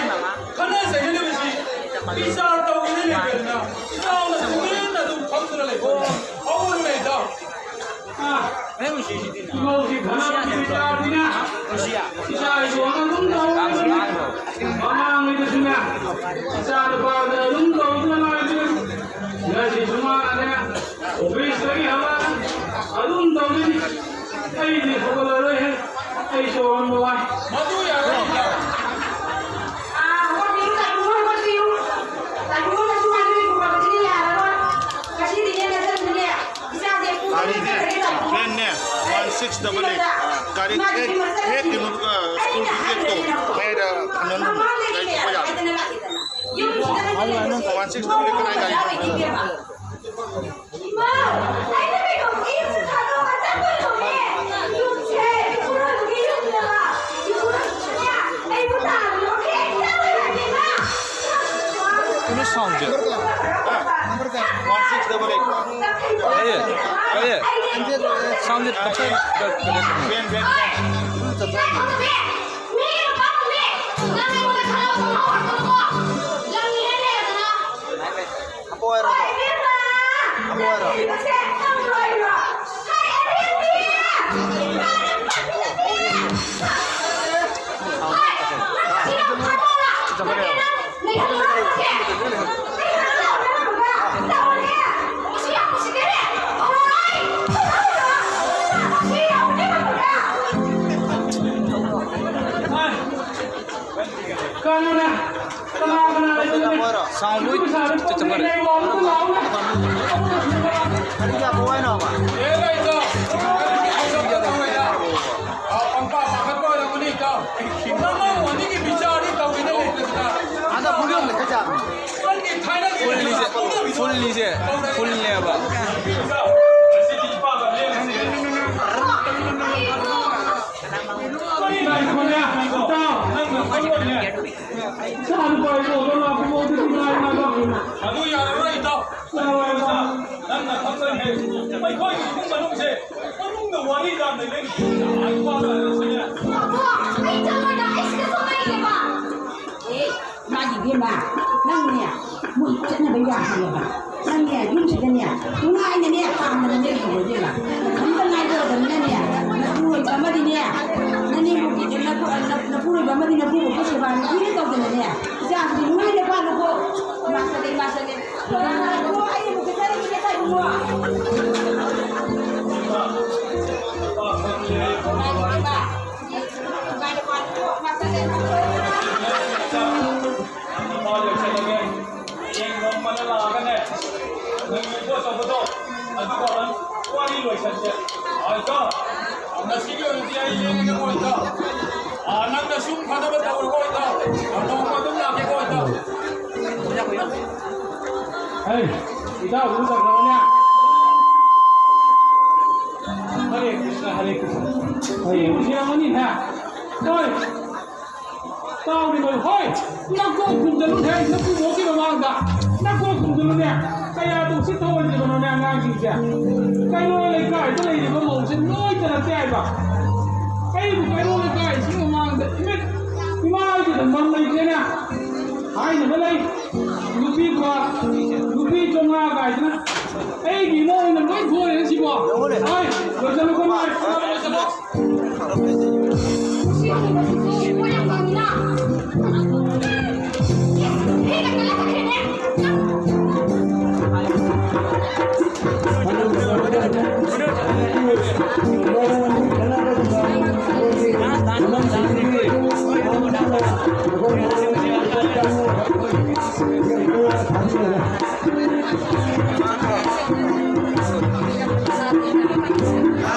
ꯈꯠꯅ ꯆꯩꯅꯔꯤꯕꯁꯤ ꯕꯤꯆꯥꯔ ꯇꯧꯒꯦꯅ ꯂꯩꯇꯗꯅ ꯏꯆꯥꯎꯅ ꯇꯨꯃꯤꯟꯅ ꯑꯗꯨꯝ ꯐꯝꯗꯨꯅ ꯂꯩꯕ ꯍꯧꯒꯠꯂꯨꯅꯦ ꯏꯆꯥꯎ꯫ ꯑꯥ, ꯏꯃꯧꯁꯤ ꯈꯠꯅꯕꯒꯤ ꯕꯤꯆꯥꯔꯗꯤꯅꯦ ꯏꯆꯥ ꯏꯁꯨꯅ ꯑꯗꯨꯝ ꯇꯧꯔꯤꯕꯅꯤ꯫ ꯃꯃꯥꯡꯉꯩꯗꯁꯨꯅꯦ ꯏꯆꯥ ꯅꯨꯄꯥꯗ ꯑꯗꯨꯝ ꯇꯧꯗꯅ ꯂꯥꯛꯏꯕꯅꯤ꯫ ꯉꯁꯤꯁꯨ ꯃꯥꯅꯅꯦ ꯑꯣꯐꯤꯁꯇꯒꯤ ꯍꯜꯂꯛꯑꯒ ꯑꯗꯨꯝ ꯇꯧꯗꯣꯏꯅꯤ꯫ ꯑꯩꯗꯤ ꯍꯧꯒꯠꯂꯔꯣꯏꯍꯦ꯫ ꯑꯩꯁꯨ ꯋꯥꯔꯝꯕ ꯋꯥꯏ꯫ ꯃꯗꯨ ꯌꯥꯔꯣꯏ꯫ ꯑꯥ, ꯍꯧꯒꯠꯄꯤꯌꯨ, ꯂꯥꯏꯕꯨꯡꯉꯣ, ꯍꯧꯒꯠꯄꯤꯌꯨ꯫ ꯂꯥꯏꯕꯨꯡꯉꯣ, ꯅꯁꯨ ꯃꯥꯏꯗꯨ ꯈꯨꯝꯃꯛꯄꯗꯨꯗꯤ ꯌꯥꯔꯔꯣꯏ꯫ ꯉꯁꯤꯗꯤꯅꯦ, ꯅꯆꯟꯗꯨꯅꯦ, ꯏꯆꯥꯁꯦ ꯄꯨꯡ ꯇꯔꯦꯠ ꯇꯔꯦꯠ ꯂꯥꯛꯄꯤꯌꯨ꯫ ꯄ꯭ꯂꯦꯟꯅꯦ, ꯋꯥꯟ ꯁꯤꯛꯁ ꯗꯕꯜ ꯑꯩꯠ꯫ ꯒꯥꯔꯤ ꯍꯦꯛ, ꯍꯦꯛ ꯀꯩꯅꯣꯗꯨꯒ ꯁ꯭ꯀꯨꯜꯒꯤ ꯒꯦꯠꯇꯣ ꯃꯌꯥꯏꯗ ꯈꯝꯖꯟꯕ ꯒꯥꯔꯤ ꯊꯧꯕ ꯌꯥꯗꯦ꯫ ꯋꯥꯟ ꯁꯤꯛꯁ ꯗꯕꯜ ꯑꯩꯠ ꯀꯅꯥꯏ ꯒꯥꯔꯤꯅꯣ? ꯏꯃꯥ, ꯑꯩꯅ ꯀꯩꯗꯧꯕꯒꯤ ꯌꯨꯝꯁꯦ ꯊꯥꯗꯣꯛꯑꯒ ꯆꯠꯇꯣꯏꯅꯣꯅꯦ? ꯌꯨꯝꯁꯦ ꯏꯄꯨꯔꯣꯏꯕꯒꯤ ꯌꯨꯝꯅꯦꯕ꯫ ꯏꯄꯨꯔꯣꯏꯕꯁꯨꯅꯦ, ꯑꯩꯕꯨ ꯇꯥꯟꯕꯤꯌꯣ, ꯍꯦꯛ ꯆꯠꯂꯣꯏ ꯍꯥꯏꯕꯅꯦ, ꯏꯃꯥ꯫ ꯀꯩꯅꯣ ꯁꯥꯎꯟꯁꯦ? One six double eight. ꯀꯔꯤ? ꯀꯔꯤ? ꯁꯥꯎꯟꯁꯦ ꯇꯞꯊꯩ꯫ ꯕꯦꯟ, ꯕꯦꯟ, ꯕꯦꯟ꯫ ꯃꯤꯒꯤ ꯅꯨꯄꯥ ꯐꯪꯕꯤ! ꯅꯪ ꯑꯩꯉꯣꯟꯗ ꯈꯠꯅꯕ ꯄꯪꯍꯧ ꯍꯧꯔꯛꯀꯅꯨꯀꯣ꯫ ꯂꯝ ꯍꯦꯟ ꯍꯦꯟꯗꯅ꯫ ꯍꯥꯄꯣ ꯍꯥꯏꯔꯣ ꯑꯗꯣ? ꯍꯥꯄꯣ ꯍꯥꯏꯔꯣ? ꯀꯩꯅꯣꯅꯦ? ꯀꯅꯥ ꯀꯅꯥ ꯂꯩꯕꯅꯣꯅꯦ? ꯁꯥꯎꯟ ꯂꯣꯏ ꯆꯠ-, ꯆꯠꯈ꯭ꯔꯦ꯫ ꯀꯔꯤ ꯌꯥꯕ ꯍꯥꯏꯅꯣꯕ? ꯑꯦ, ꯂꯩꯗꯣ꯫ ꯄꯪꯄꯥ ꯄꯥꯈꯠꯄ ꯑꯣꯏꯔꯝꯒꯅꯤ, ꯏꯇꯥꯎ꯫ ꯅꯃꯧ ꯑꯅꯤꯒꯤ ꯕꯤꯆꯥꯔꯗꯤ ꯇꯧꯒꯦꯅ ꯂꯩꯇꯗꯅ꯫ ꯍꯟꯗꯛ ꯐꯨꯜ ꯌꯣꯟꯕ ꯈꯔ ꯆꯥꯕꯅꯤ꯫ ꯅꯪꯒꯤ ꯊꯥꯏꯅꯒꯤ ꯐꯨꯜꯅꯤꯁꯦ, ꯐꯨꯜꯅꯤꯁꯦ꯫ ꯏꯇꯥꯎ, ꯑꯁꯤꯗꯤ ꯏꯄꯥꯒ ꯂꯦꯝꯃꯤꯁꯦ꯫ ꯏꯆꯥ ꯅꯨꯄꯥ ꯏꯕꯣꯛꯇꯣ ꯂꯥꯛꯄ ꯐꯥꯎꯗꯤ ꯉꯥꯏ ꯉꯥꯏꯕ꯫ ꯑꯗꯨ ꯌꯥꯔꯔꯣꯏ, ꯏꯇꯥꯎ꯫ ꯌꯥꯔꯣꯏ, ꯏꯇꯥꯎ꯫ ꯅꯪꯅ ꯈꯪꯕ ꯍꯦꯛ ꯑꯩꯈꯣꯏꯒꯤ ꯏꯃꯨꯡ ꯃꯅꯨꯡꯁꯦ ꯃꯅꯨꯡꯗ ꯋꯥꯔꯤ ꯌꯥꯝꯅ ꯂꯩ꯫ ꯑꯩ ꯋꯥ ꯉꯥꯡꯉꯁꯤꯅꯦ꯫ ꯑꯕꯣ, ꯑꯩ ꯆꯠꯂꯣꯏꯗ, ꯑꯩ ꯁꯤꯗ ꯁꯨꯝ ꯂꯩꯒꯦꯕ꯫ ꯑꯦ, ꯃꯥꯒꯤ ꯏꯕꯦꯝꯃ, ꯅꯪꯅꯦ, ꯃꯣꯏ ꯆꯠꯅꯕ ꯌꯥꯗꯦꯕ꯫ ꯅꯪꯅꯦ, ꯌꯨꯝꯁꯤꯗꯅꯦ, ꯅꯨꯡꯉꯥꯏꯅꯅꯦ, ꯄꯥꯝꯗꯅ ꯂꯩꯈ꯭ꯔꯣ ꯏꯕꯦꯝꯃ꯫ ꯅꯊꯟꯇ ꯉꯥꯏꯗꯧꯔꯕꯅꯤꯅꯅꯦ, ꯅꯄꯨꯔꯣꯏꯕ ꯑꯃꯗꯤꯅꯦ, ꯅꯅꯦꯝꯕꯣꯛꯀꯤꯗꯤ ꯅꯄꯨ-, ꯅ-, ꯅꯄꯨꯔꯣꯏꯕ ꯑꯃꯗꯤ ꯅꯄꯨꯔꯣꯏꯕ ꯁꯦꯕꯥ ꯅꯨꯡꯇꯤꯅ ꯇꯧꯗꯅꯅꯦ, ꯏꯆꯥꯁꯤꯗꯤ ꯅꯨꯡꯉꯥꯏꯅ ꯄꯥꯜꯂꯨꯀꯣ꯫ ꯏꯃꯥ ꯆꯠꯂꯦ, ꯏꯃꯥ ꯆꯠꯂꯦ꯫ ꯏꯃꯥ ꯆꯠꯂꯦ, ꯏꯃꯥ ꯆꯠꯂꯦ꯫ ꯅꯨꯡꯉꯥꯏꯅ ꯄꯥꯜꯂꯨꯀꯣ, ꯏꯃꯥ ꯆꯠꯂꯦ꯫ ꯍꯌꯦꯡ ꯅꯣꯡꯃꯅ ꯂꯥꯛꯑꯒꯅꯦ, ꯅꯪꯒꯤ ꯄꯣꯠ ꯆꯧꯕꯗꯣ, ꯑꯗꯨꯒ ꯋꯥꯔꯤ ꯂꯣꯏꯁꯟꯁꯦ꯫ ꯑꯣꯏꯀꯣ? ꯉꯁꯤꯒꯤ ꯑꯣꯏꯅꯗꯤ ꯑꯩ ꯂꯦꯡꯉꯒꯦꯀꯣ, ꯑꯣꯏꯀꯣ? ꯑꯥ, ꯅꯪꯅ ꯁꯨꯝ ꯐꯅꯕ ꯇꯧꯔꯣꯀꯣ, ꯑꯣꯏꯀꯣ? ꯅꯣꯡꯃ ꯑꯗꯨꯝ ꯂꯥꯛꯀꯦꯀꯣ, ꯑꯣꯏꯀꯣ? ꯍꯩ, ꯏꯇꯥꯎ, ꯏꯔꯨꯖꯈ꯭ꯔꯕꯅꯦ? ꯍꯔꯦ ꯀ꯭ꯔꯤꯁꯅ, ꯍꯔꯦ ꯀ꯭ꯔꯤꯁꯅ꯫ ꯍꯔꯦ ꯀ꯭ꯔꯤꯁꯅ꯫ ꯍꯣꯏ, ꯇꯥꯎꯔꯤꯕ, ꯍꯣꯏ, ꯅꯀꯣꯛ ꯈꯨꯝꯖꯤꯜꯂꯨꯅꯦ, ꯅꯀꯨꯕꯣꯛꯀꯤ ꯃꯃꯥꯡꯗ ꯅꯀꯣꯛ ꯈꯨꯝꯖꯤꯜꯂꯨꯅꯦ꯫ ꯀꯌꯥꯗ ꯎꯁꯤꯠ ꯊꯑꯣꯏꯗ꯭ꯔꯤꯕꯅꯣꯅꯦ ꯑꯉꯥꯡꯁꯤꯡꯁꯦ? ꯀꯩꯔꯣꯜ ꯂꯩꯀꯥꯏꯗ ꯂꯩꯔꯤꯕ ꯃꯧꯁꯦ ꯂꯣꯏ ꯇꯔꯛꯇꯦ ꯍꯥꯏꯕ꯫ ꯑꯩꯕꯨ ꯀꯩꯔꯣꯜ ꯂꯩꯀꯥꯏꯁꯤꯒꯤ ꯃꯃꯥꯡꯗ ꯏꯃꯤꯠ ꯏꯃꯥꯏꯗꯨꯗ ꯃꯝ ꯂꯩꯇ꯭ꯔꯦꯅꯦ꯫ ꯍꯥꯏꯅꯕ ꯂꯩ, ꯅꯨꯄꯤ ꯈꯨꯔꯥ, ꯅꯨꯄꯤ ꯆꯥꯝꯃꯉꯥ ꯀꯥꯏꯗꯅ꯫ ꯑꯩꯒꯤ ꯏꯃꯧꯅ ꯂꯣꯏ ꯐꯣꯏꯔꯦ ꯁꯤꯕꯣ꯫ ꯍꯣꯏ, ꯂꯣꯏꯁꯜꯂꯨꯀꯣ, ꯅꯣꯏ꯫ ꯂꯣꯏꯁꯜꯂꯣ꯫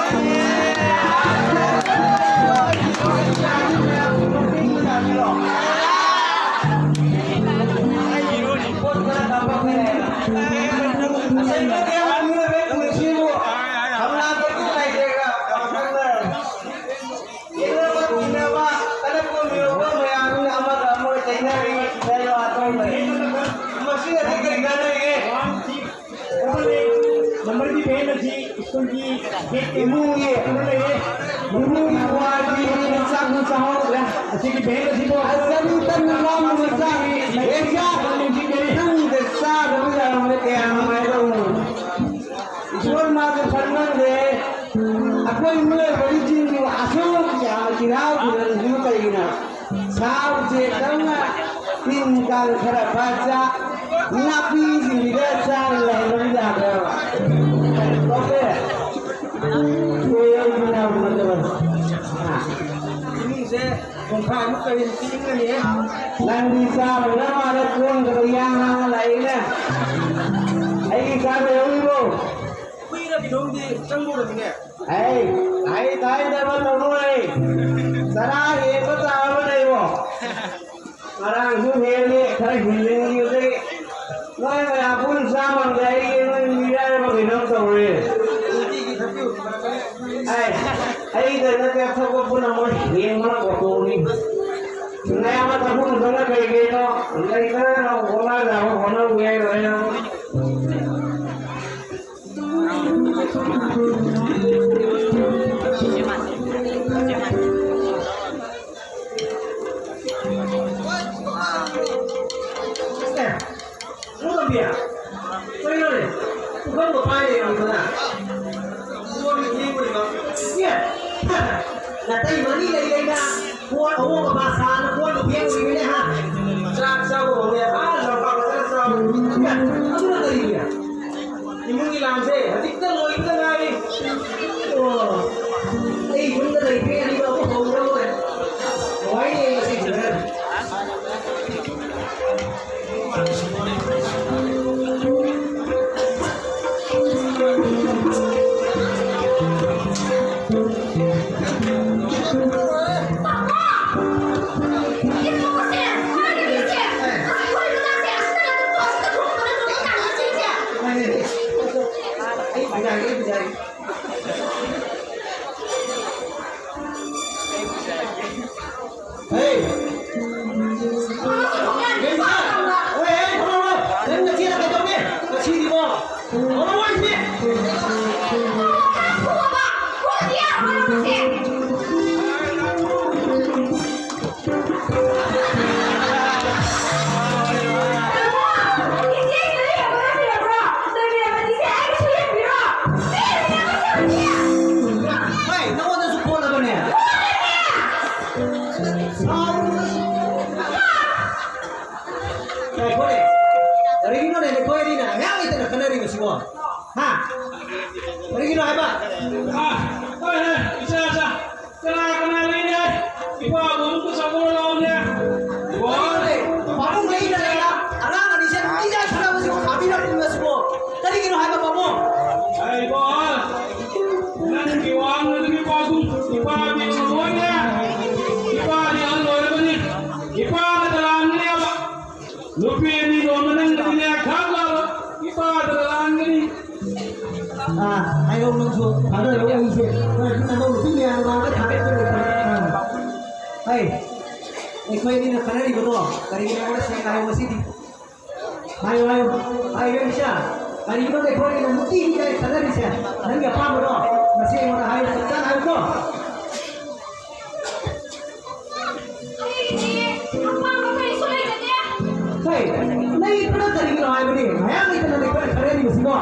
ꯑꯩꯈꯣꯏꯒꯤ ꯏꯃꯨꯡꯒꯤ ꯏꯃꯨꯡꯒꯤ ꯋꯥꯔꯒꯤ ꯆꯥꯛꯁꯨ ꯆꯥꯍꯧꯗ꯭ꯔꯦ꯫ ꯑꯁꯤꯒꯤ ꯚꯦꯟ ꯑꯁꯤꯕꯨ ꯑꯁ, ꯆꯅꯤ ꯇꯟꯅ ꯂꯥꯎꯅ ꯆꯥ-, ꯍꯦꯛ ꯆꯥ-, ꯈꯪꯗꯦ, ꯆꯥꯗꯕ ꯌꯥꯔꯝꯗ꯭ꯔꯦ, ꯀꯌꯥ ꯅꯨꯡꯉꯥꯏꯗꯧꯅꯣ꯫ ꯏꯁꯣꯔ ꯃꯥꯁꯨ ꯐꯪꯃꯟꯗꯦ꯫ ꯑꯩꯈꯣꯏ ꯃꯤꯑꯣꯏꯕꯒꯤ ꯆꯤꯟꯁꯤꯕꯨ ꯑꯁꯨꯛ ꯌꯥꯝꯅ ꯆꯤꯜꯍꯥꯎ ꯊꯤꯗꯣꯛꯏꯁꯤꯕꯨ ꯀꯩꯒꯤꯅꯣ? ꯁꯥ ꯎꯆꯦꯛꯇꯧꯅ ꯇꯤꯟ ꯀꯥꯡ ꯈꯔ ꯐꯥ ꯆꯥ, ꯅꯥꯄꯤꯁꯤꯡꯁꯤꯗ ꯆꯥꯔ ꯂꯩꯕꯗꯤ ꯌꯥꯗ꯭ꯔꯕ? ꯀꯣꯛꯁꯦ ꯀꯣꯏꯔꯧꯗꯨꯅ ꯎꯅꯗꯕ꯫ ꯍꯥ? ꯏꯃꯨꯡꯁꯦ ꯄꯨꯡꯈꯥꯏꯃꯨꯛ ꯀꯔꯤ ꯇꯤꯡꯒꯅꯤ? ꯅꯪꯗꯤ ꯆꯥꯔꯣꯏꯗ ꯃꯥꯜꯂꯦ, ꯀꯣꯟꯒꯗꯣ ꯌꯥꯡ ꯍꯥꯡꯉ ꯂꯥꯛꯏꯅꯦ꯫ ꯑꯩꯒꯤ ꯆꯥ ꯂꯩꯍꯧꯔꯤꯕꯣ? ꯍꯨꯏꯔ ꯀꯩꯅꯣꯝꯗꯤ ꯆꯪꯉꯨꯔꯃꯤꯅꯦ꯫ ꯑꯩ, ꯑꯩ ꯇꯥꯏꯗꯕ ꯇꯧꯔꯣꯏ꯫ ꯆꯔꯥ ꯍꯦꯟꯕ ꯇꯥꯕ ꯂꯩꯕꯣ? ꯉꯔꯥꯡꯁꯨ ꯍꯦꯜꯂꯤ, ꯈꯔ ꯍꯦꯟꯖꯤꯟꯈꯤꯕꯗꯒꯤ ꯅꯣꯏ ꯃꯌꯥꯝ ꯄꯨꯟꯅ ꯆꯥ ꯉꯝꯗꯦ꯫ ꯑꯩꯒꯤ ꯅꯣꯏ ꯃꯤꯔꯥꯏꯕ ꯀꯩꯅꯣꯝ ꯇꯧꯔꯦ꯫ ꯑꯩ, ꯑꯩꯗ ꯅꯠꯇꯦ, ꯑꯇꯣꯞꯄ ꯄꯨꯝꯅꯃꯛ ꯌꯦꯡꯕꯅ ꯑꯣꯇꯣꯅꯤ꯫ ꯃꯌꯥꯝ ꯑꯃ ꯊꯛꯐꯝ ꯈꯪꯅ ꯀꯩ ꯀꯩꯅꯣ ꯂꯩꯇꯅ ꯍꯣꯠꯅꯅꯕ ꯍꯣꯠꯅꯧꯒꯦ ꯂꯣꯏꯅ꯫ ꯀꯩꯅꯣꯅꯦ? ꯄꯨꯈꯝꯒ ꯄꯥꯏꯔꯦ ꯌꯥꯝꯗꯅ꯫ ꯀꯣꯟꯒ ꯐꯦꯡꯉꯨꯔꯤꯕ꯫ ꯏꯁꯦ! ꯅꯥꯇꯩ ꯃꯅꯤ ꯂꯩ ꯂꯩꯅ ꯀꯣꯟ ꯑꯍꯣꯡꯕ ꯕꯥꯁꯥꯅ ꯀꯣꯟꯒ ꯐꯦꯡꯉꯨꯔꯤꯕꯅꯦ, ꯍꯥ? ꯆꯥꯛ ꯆꯥꯕ ꯍꯧꯔꯦ꯫ ꯑꯥ, ꯂꯝꯄꯥꯛꯇ ꯆꯠꯂ ꯆꯥꯕ꯫ ꯑꯗꯨꯅ ꯀꯔꯤꯒꯤ? ꯏꯃꯨꯡꯒꯤ ꯂꯥꯟꯁꯦ ꯍꯧꯖꯤꯛꯇ ꯂꯣꯏꯕꯗ ꯉꯥꯏꯔꯤ꯫ ꯑꯣ, ꯑꯩ ꯌꯨꯝꯗ ꯂꯩꯇ꯭ꯔꯦ, ꯑꯅꯤꯃꯛ ꯑꯃꯨꯛ ꯍꯧꯔꯔꯣꯏ꯫ ꯅꯨꯡꯉꯥꯏꯅꯦ ꯉꯁꯤꯁꯦ꯫ ꯏꯄꯥꯒꯤ ꯂꯣꯏꯅ ꯏꯄꯥꯒꯤ ꯑꯍꯜ ꯑꯣꯏꯔꯕꯅꯤ꯫ ꯏꯄꯥꯅ ꯇꯔꯥꯝꯒꯅꯦꯕ꯫ ꯅꯨꯄꯤ ꯑꯅꯤ ꯂꯣꯟꯕ ꯅꯪꯒꯤꯅꯦ ꯈꯪꯉꯕ꯫ ꯏꯄꯥꯗ ꯇꯔꯥꯝꯒꯅꯤ꯫ ꯑꯥ, ꯍꯥꯏꯔꯣ ꯅꯪꯁꯨ꯫ ꯊꯥꯗꯔꯣ ꯑꯩꯁꯦ꯫ ꯅꯪ ꯅꯅꯥꯎ ꯅꯨꯄꯤ ꯃꯌꯥꯝ ꯃꯃꯥꯡꯗ ꯊꯥꯒꯠꯄ ꯂꯩꯇ꯭ꯔꯦ꯫ ꯑꯥ꯫ ꯍꯩ, ꯑꯩꯈꯣꯏ ꯑꯅꯤꯅ ꯈꯟꯅꯔꯤꯕꯗꯣ ꯀꯔꯤꯒꯤꯅꯣ ꯁꯦꯡꯅ ꯍꯥꯏꯌꯣ ꯉꯁꯤꯗꯤ꯫ ꯍꯥꯏꯌꯨ, ꯍꯥꯏꯌꯨ꯫ ꯍꯥꯏꯌꯨ, ꯏꯆꯥ꯫ ꯀꯔꯤꯒꯤꯅꯣ ꯑꯩꯈꯣꯏꯅ ꯅꯨꯡꯇꯤꯒꯤ ꯂꯥꯏꯔꯤꯛ ꯈꯟꯅꯔꯤꯁꯦ? ꯅꯪꯒꯤ ꯑꯄꯥꯝꯕꯗꯣ ꯉꯁꯤ ꯑꯩꯉꯣꯟꯗ ꯍꯥꯏꯌꯨ, ꯆꯞ ꯆꯥꯅ ꯍꯥꯏꯌꯨꯀꯣ꯫ ꯑꯩꯗꯤ ꯑꯄꯥꯝꯕ ꯀꯔꯤꯁꯨ ꯂꯩꯖꯗꯦ꯫ ꯍꯦ, ꯂꯩꯇꯅ ꯀꯔꯤꯒꯤꯅꯣ ꯍꯥꯏꯕꯅꯤ? ꯃꯌꯥꯝ ꯂꯩꯇꯅ ꯑꯩꯈꯣꯏꯅ ꯈꯟꯅꯔꯤꯕꯁꯤꯕꯣ?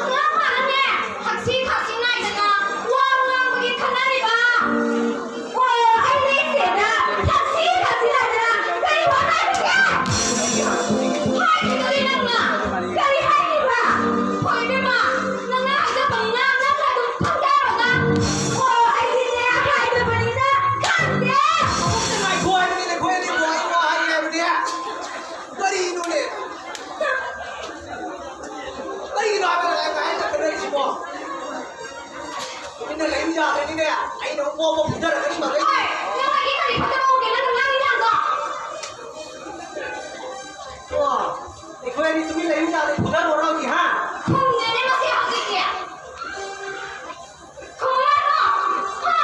ꯑꯉꯥꯡ ꯃꯥꯅꯅꯦ, ꯊꯛꯁꯤ ꯈꯥꯁꯤ ꯅꯥꯏꯗꯅ ꯋꯥ ꯉꯥꯡꯕꯒꯤ ꯈꯟꯅꯔꯤꯕ꯫ ꯑꯣ, ꯑꯩ ꯅꯣꯏ ꯆꯦꯗ ꯊꯛꯁꯤ ꯈꯥꯁꯤ ꯅꯥꯏꯗꯅ ꯀꯔꯤ ꯋꯥ ꯍꯥꯏꯔꯤꯒꯦ? ꯍꯥꯏꯔꯤꯗꯨꯗꯤ ꯅꯪꯅ꯫ ꯀꯔꯤ ꯍꯥꯏꯔꯤꯕ? ꯍꯣꯏ, ꯏꯕꯦꯝꯃ, ꯅꯪꯅ ꯍꯥꯏꯖꯕꯅꯤꯅ ꯅꯪꯅ ꯑꯗꯨꯝ ꯈꯪꯖꯔꯣꯗ꯫ ꯑꯣ, ꯑꯩꯗꯤꯅꯦ ꯍꯥꯏꯖꯕꯅꯤꯅ ꯈꯪꯗꯦ꯫ ꯑꯃꯨꯛꯇ ꯉꯥꯏꯈꯣ ꯍꯥꯏꯕꯅꯤꯅꯦ, ꯑꯩꯈꯣꯏ ꯑꯅꯤꯕꯨ ꯑꯩ ꯋꯥ ꯍꯥꯏꯒꯦ ꯍꯥꯏꯕꯅꯦ꯫ ꯀꯔꯤꯅꯣꯅꯦ? ꯀꯔꯤꯒꯤꯅꯣ ꯍꯥꯏꯕ ꯉꯁꯥꯏ ꯉꯥꯏ ꯆꯠꯀꯗꯧꯔꯤꯁꯤꯕꯣ? ꯇꯨꯃꯤꯟꯅ ꯂꯩꯌꯨ ꯌꯥꯗ꯭ꯔꯗꯤꯅꯦ, ꯑꯩꯅ ꯑꯃꯨꯛ ꯃꯣꯛ ꯃꯣꯛ ꯐꯨꯊꯔꯛꯀꯅꯤ ꯃꯈꯩ꯫ ꯍꯣꯏ, ꯅꯪ ꯑꯩꯒꯤ ꯀꯔꯤ ꯐꯠꯇꯕ ꯎꯒꯦ? ꯅꯪ ꯉꯥꯡꯉꯤ ꯃꯌꯥꯝꯗꯣ꯫ ꯑꯣ, ꯑꯩꯈꯣꯏ ꯑꯅꯤ ꯇꯨꯃꯤꯟ ꯂꯩꯌꯨ ꯌꯥꯗ꯭ꯔꯗꯤ ꯐꯨꯊꯔꯣꯔꯣ ꯍꯧꯖꯤꯛ, ꯍꯥ? ꯈꯨꯝꯗꯦꯅꯦ ꯃꯁꯤ ꯍꯧꯖꯤꯛꯇꯤ꯫ ꯈꯨꯝꯃꯨ ꯌꯥꯗ꯭ꯔꯣ? ꯍꯥ?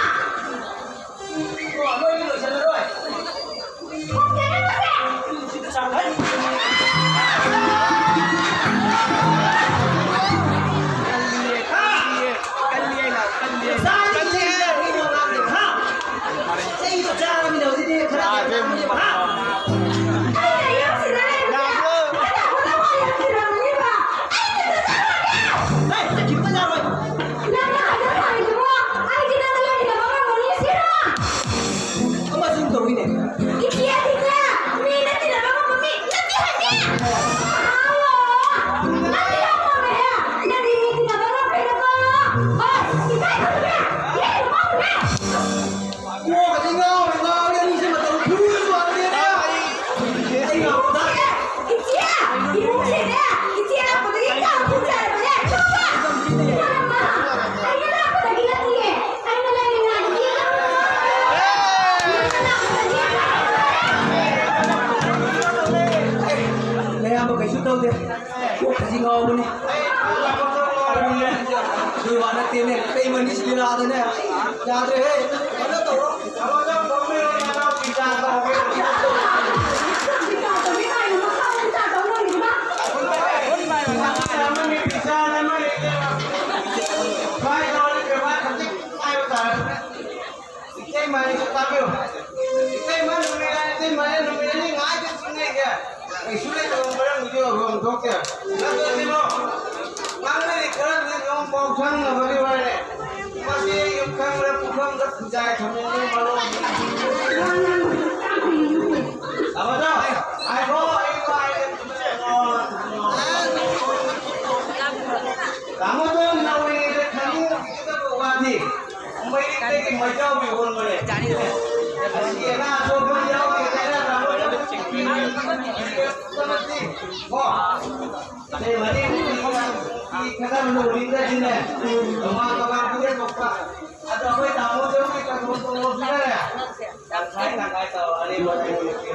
ꯑꯣ, ꯅꯣꯏꯗꯤ ꯂꯣꯏꯁꯤꯜꯂꯔꯣꯏ꯫ ꯈꯨꯝꯗꯦꯅꯦ ꯃꯁꯤ꯫ ꯑꯃꯁꯨ ꯇꯧꯏꯅꯦ꯫ ꯏꯆꯦ, ꯏꯆꯦ, ꯃꯤꯅ ꯇꯤꯟꯅꯕ ꯉꯝꯕ ꯃꯤ ꯅꯠꯇꯦ ꯍꯥꯏꯕꯅꯦ꯫ ꯑꯥ, ꯅꯪꯗꯤ ꯌꯥꯝ ꯉꯝꯃꯦꯍꯦ꯫ ꯅꯪꯗꯤ ꯃꯤ ꯇꯤꯟꯅꯕ ꯉꯝꯈ꯭ꯔꯦꯗꯀꯣ꯫ ꯍꯣꯏ, ꯏꯀꯥꯏ ꯈꯪꯗ꯭ꯔꯦ꯫ ꯏꯀꯥꯏ ꯈꯪꯗ꯭ꯔꯦ꯫ ꯀꯣꯛꯀꯁꯤ ꯉꯥꯎꯔꯦ, ꯉꯥꯎꯔꯦ, ꯑꯅꯤꯁꯦ ꯃꯇꯧ ꯐꯨꯔꯁꯨ ꯍꯥꯏꯕꯅꯦ꯫ ꯑꯩ ꯉꯥꯎꯕꯗ꯫ ꯏꯆꯦ, ꯏꯃꯨꯡꯁꯤꯅꯦ, ꯏꯆꯦ ꯂꯥꯛꯄꯗꯒꯤ ꯀꯥꯡ ꯈꯣꯡ ꯆꯥꯏꯔꯕꯅꯦ꯫ ꯈꯪꯕ꯭ꯔꯥ? ꯏꯃꯥ, ꯑꯩꯅ ꯂꯥꯛꯄꯗꯒꯤ ꯅꯠꯇꯤꯌꯦ꯫ ꯑꯩꯅ ꯂꯩꯔꯤ ꯇꯧꯗꯦ꯫ ꯀꯣꯛꯀꯁꯤ ꯉꯥꯎꯕꯅꯤ꯫ ꯑꯗꯨꯒꯤ ꯋꯥ ꯅꯠꯇꯦꯅꯦ, ꯀꯩ ꯃꯅꯤ ꯁꯤꯂꯤꯂꯥꯗꯅꯦ꯫ ꯌꯥꯗ꯭ꯔꯦꯍꯦ꯫ ꯀꯩꯅꯣ ꯇꯧꯔꯣ꯫ ꯏꯇꯩꯃ, ꯑꯩꯁꯨ ꯇꯥꯕꯤꯌꯨ꯫ ꯏꯇꯩꯃ, ꯅꯨꯃꯤꯠ, ꯏꯇꯩꯃ, ꯅꯨꯃꯤꯠ ꯑꯅꯤ ꯉꯥꯏꯗ ꯆꯤꯡꯅꯩꯒꯦ꯫ ꯀꯩꯁꯨ ꯂꯩꯇꯕ ꯃꯔꯝꯒꯤꯗꯤ ꯑꯣꯏꯐꯝ ꯊꯣꯛꯇꯦ꯫ ꯅꯠꯇ꯭ꯔꯗꯤꯀꯣ, ꯉꯥꯡꯅꯔꯤ ꯈꯔꯗꯤ ꯑꯗꯨꯝ ꯄꯥꯎ ꯁꯪꯅꯕꯒꯤ ꯋꯥꯔꯤꯅꯦ꯫ ꯃꯁꯤ ꯌꯨꯝꯈꯪꯗ, ꯄꯨꯈꯝꯗ ꯈꯨꯖꯥꯏ ꯊꯝꯃꯤꯕꯒꯤ ꯃꯔꯣꯜꯅꯤ꯫ ꯇꯥꯃꯣꯗꯣ, ꯉꯥꯏꯈꯣ, ꯑꯩ ꯋꯥ ꯍꯥꯏꯒꯦ꯫ ꯇꯥꯃꯣꯗꯣ ꯅꯧꯔꯤꯉꯩꯗ ꯈꯪꯅꯤꯡꯕ ꯋꯥꯗꯤ꯫ ꯃꯩꯔꯤꯛꯇꯒꯤ ꯃꯩꯖꯥꯎꯕꯤ ꯑꯣꯟꯕꯅꯦ꯫ ꯑꯁꯤꯒꯤ ꯑꯅꯥ ꯑꯁꯣꯛꯄ ꯌꯥꯎꯗꯦ ꯍꯥꯏꯅ ꯂꯥꯛꯄꯗ ꯀꯣ꯫ ꯑꯗꯩ ꯃꯅꯤꯄꯨꯔꯒꯤ ꯈꯔ ꯂꯨꯔꯤꯉꯩꯁꯤꯅꯦ, ꯇꯣꯉꯥꯟ ꯇꯣꯉꯥꯟ ꯈꯨꯗꯤꯡꯃꯛꯇ꯫ ꯑꯗꯣ ꯑꯩꯈꯣꯏ ꯇꯥꯃꯣ ꯆꯧꯒꯤ ꯀꯟꯇ꯭ꯔꯣꯜ ꯇꯧꯕꯁꯤꯅꯅꯦ, ꯇꯪꯈꯥꯏ ꯇꯪꯈꯥꯏ ꯇꯧꯔꯛꯑꯅꯤ ꯃꯊꯪ ꯅꯨꯃꯤꯠꯀꯤ꯫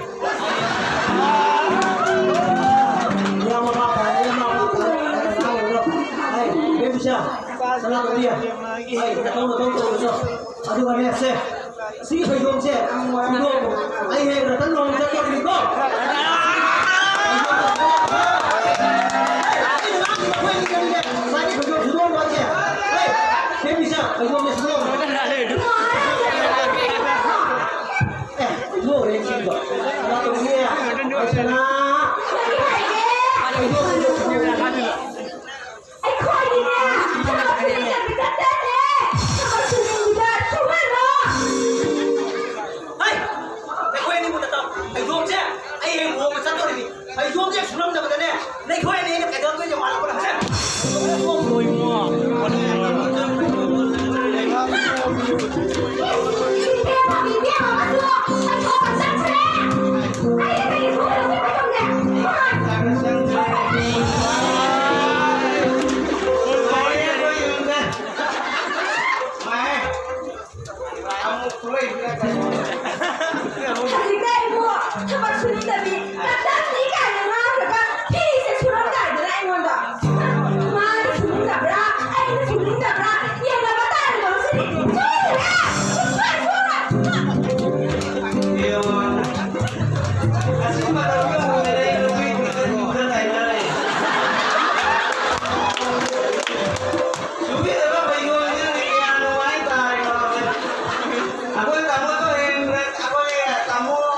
ꯌꯥꯝ ꯃꯈꯥ ꯇꯥꯔꯦ, ꯌꯥꯝ ꯃꯈꯥ ꯇꯥꯔꯦ꯫ ꯑꯩ, ꯕꯦꯝꯆꯥ, ꯁꯅꯥꯇꯣꯝꯕꯤ, ꯑꯩ, ꯅꯇꯧ ꯅꯇꯧ ꯇꯧꯔꯁꯨ꯫ ꯑꯗꯨꯒꯅꯦ, ꯁꯦ, ꯁꯤꯒꯤ ꯐꯩꯖꯣꯝꯁꯦ, ꯁꯤꯗꯣ ꯑꯩ ꯍꯌꯦꯡ ꯔꯇꯟ ꯂꯨꯍꯣꯡꯕ ꯆꯠꯇꯧꯔꯤꯀꯣ꯫ ꯑꯩꯅ ꯉꯥꯡꯉꯤꯕ ꯑꯩꯈꯣꯏ ꯑꯅꯤ ꯆꯪꯁꯦ, ꯉꯁꯥꯏꯒꯤ ꯐꯩꯖꯣꯝ ꯁꯨꯗꯣꯛꯑꯝꯃꯣ ꯑꯩꯁꯦ꯫ ꯍꯦ, ꯕꯦꯝꯆꯥ, ꯐꯩꯖꯣꯝꯁꯦ ꯁꯨꯗꯣꯛꯑꯝꯃꯣ꯫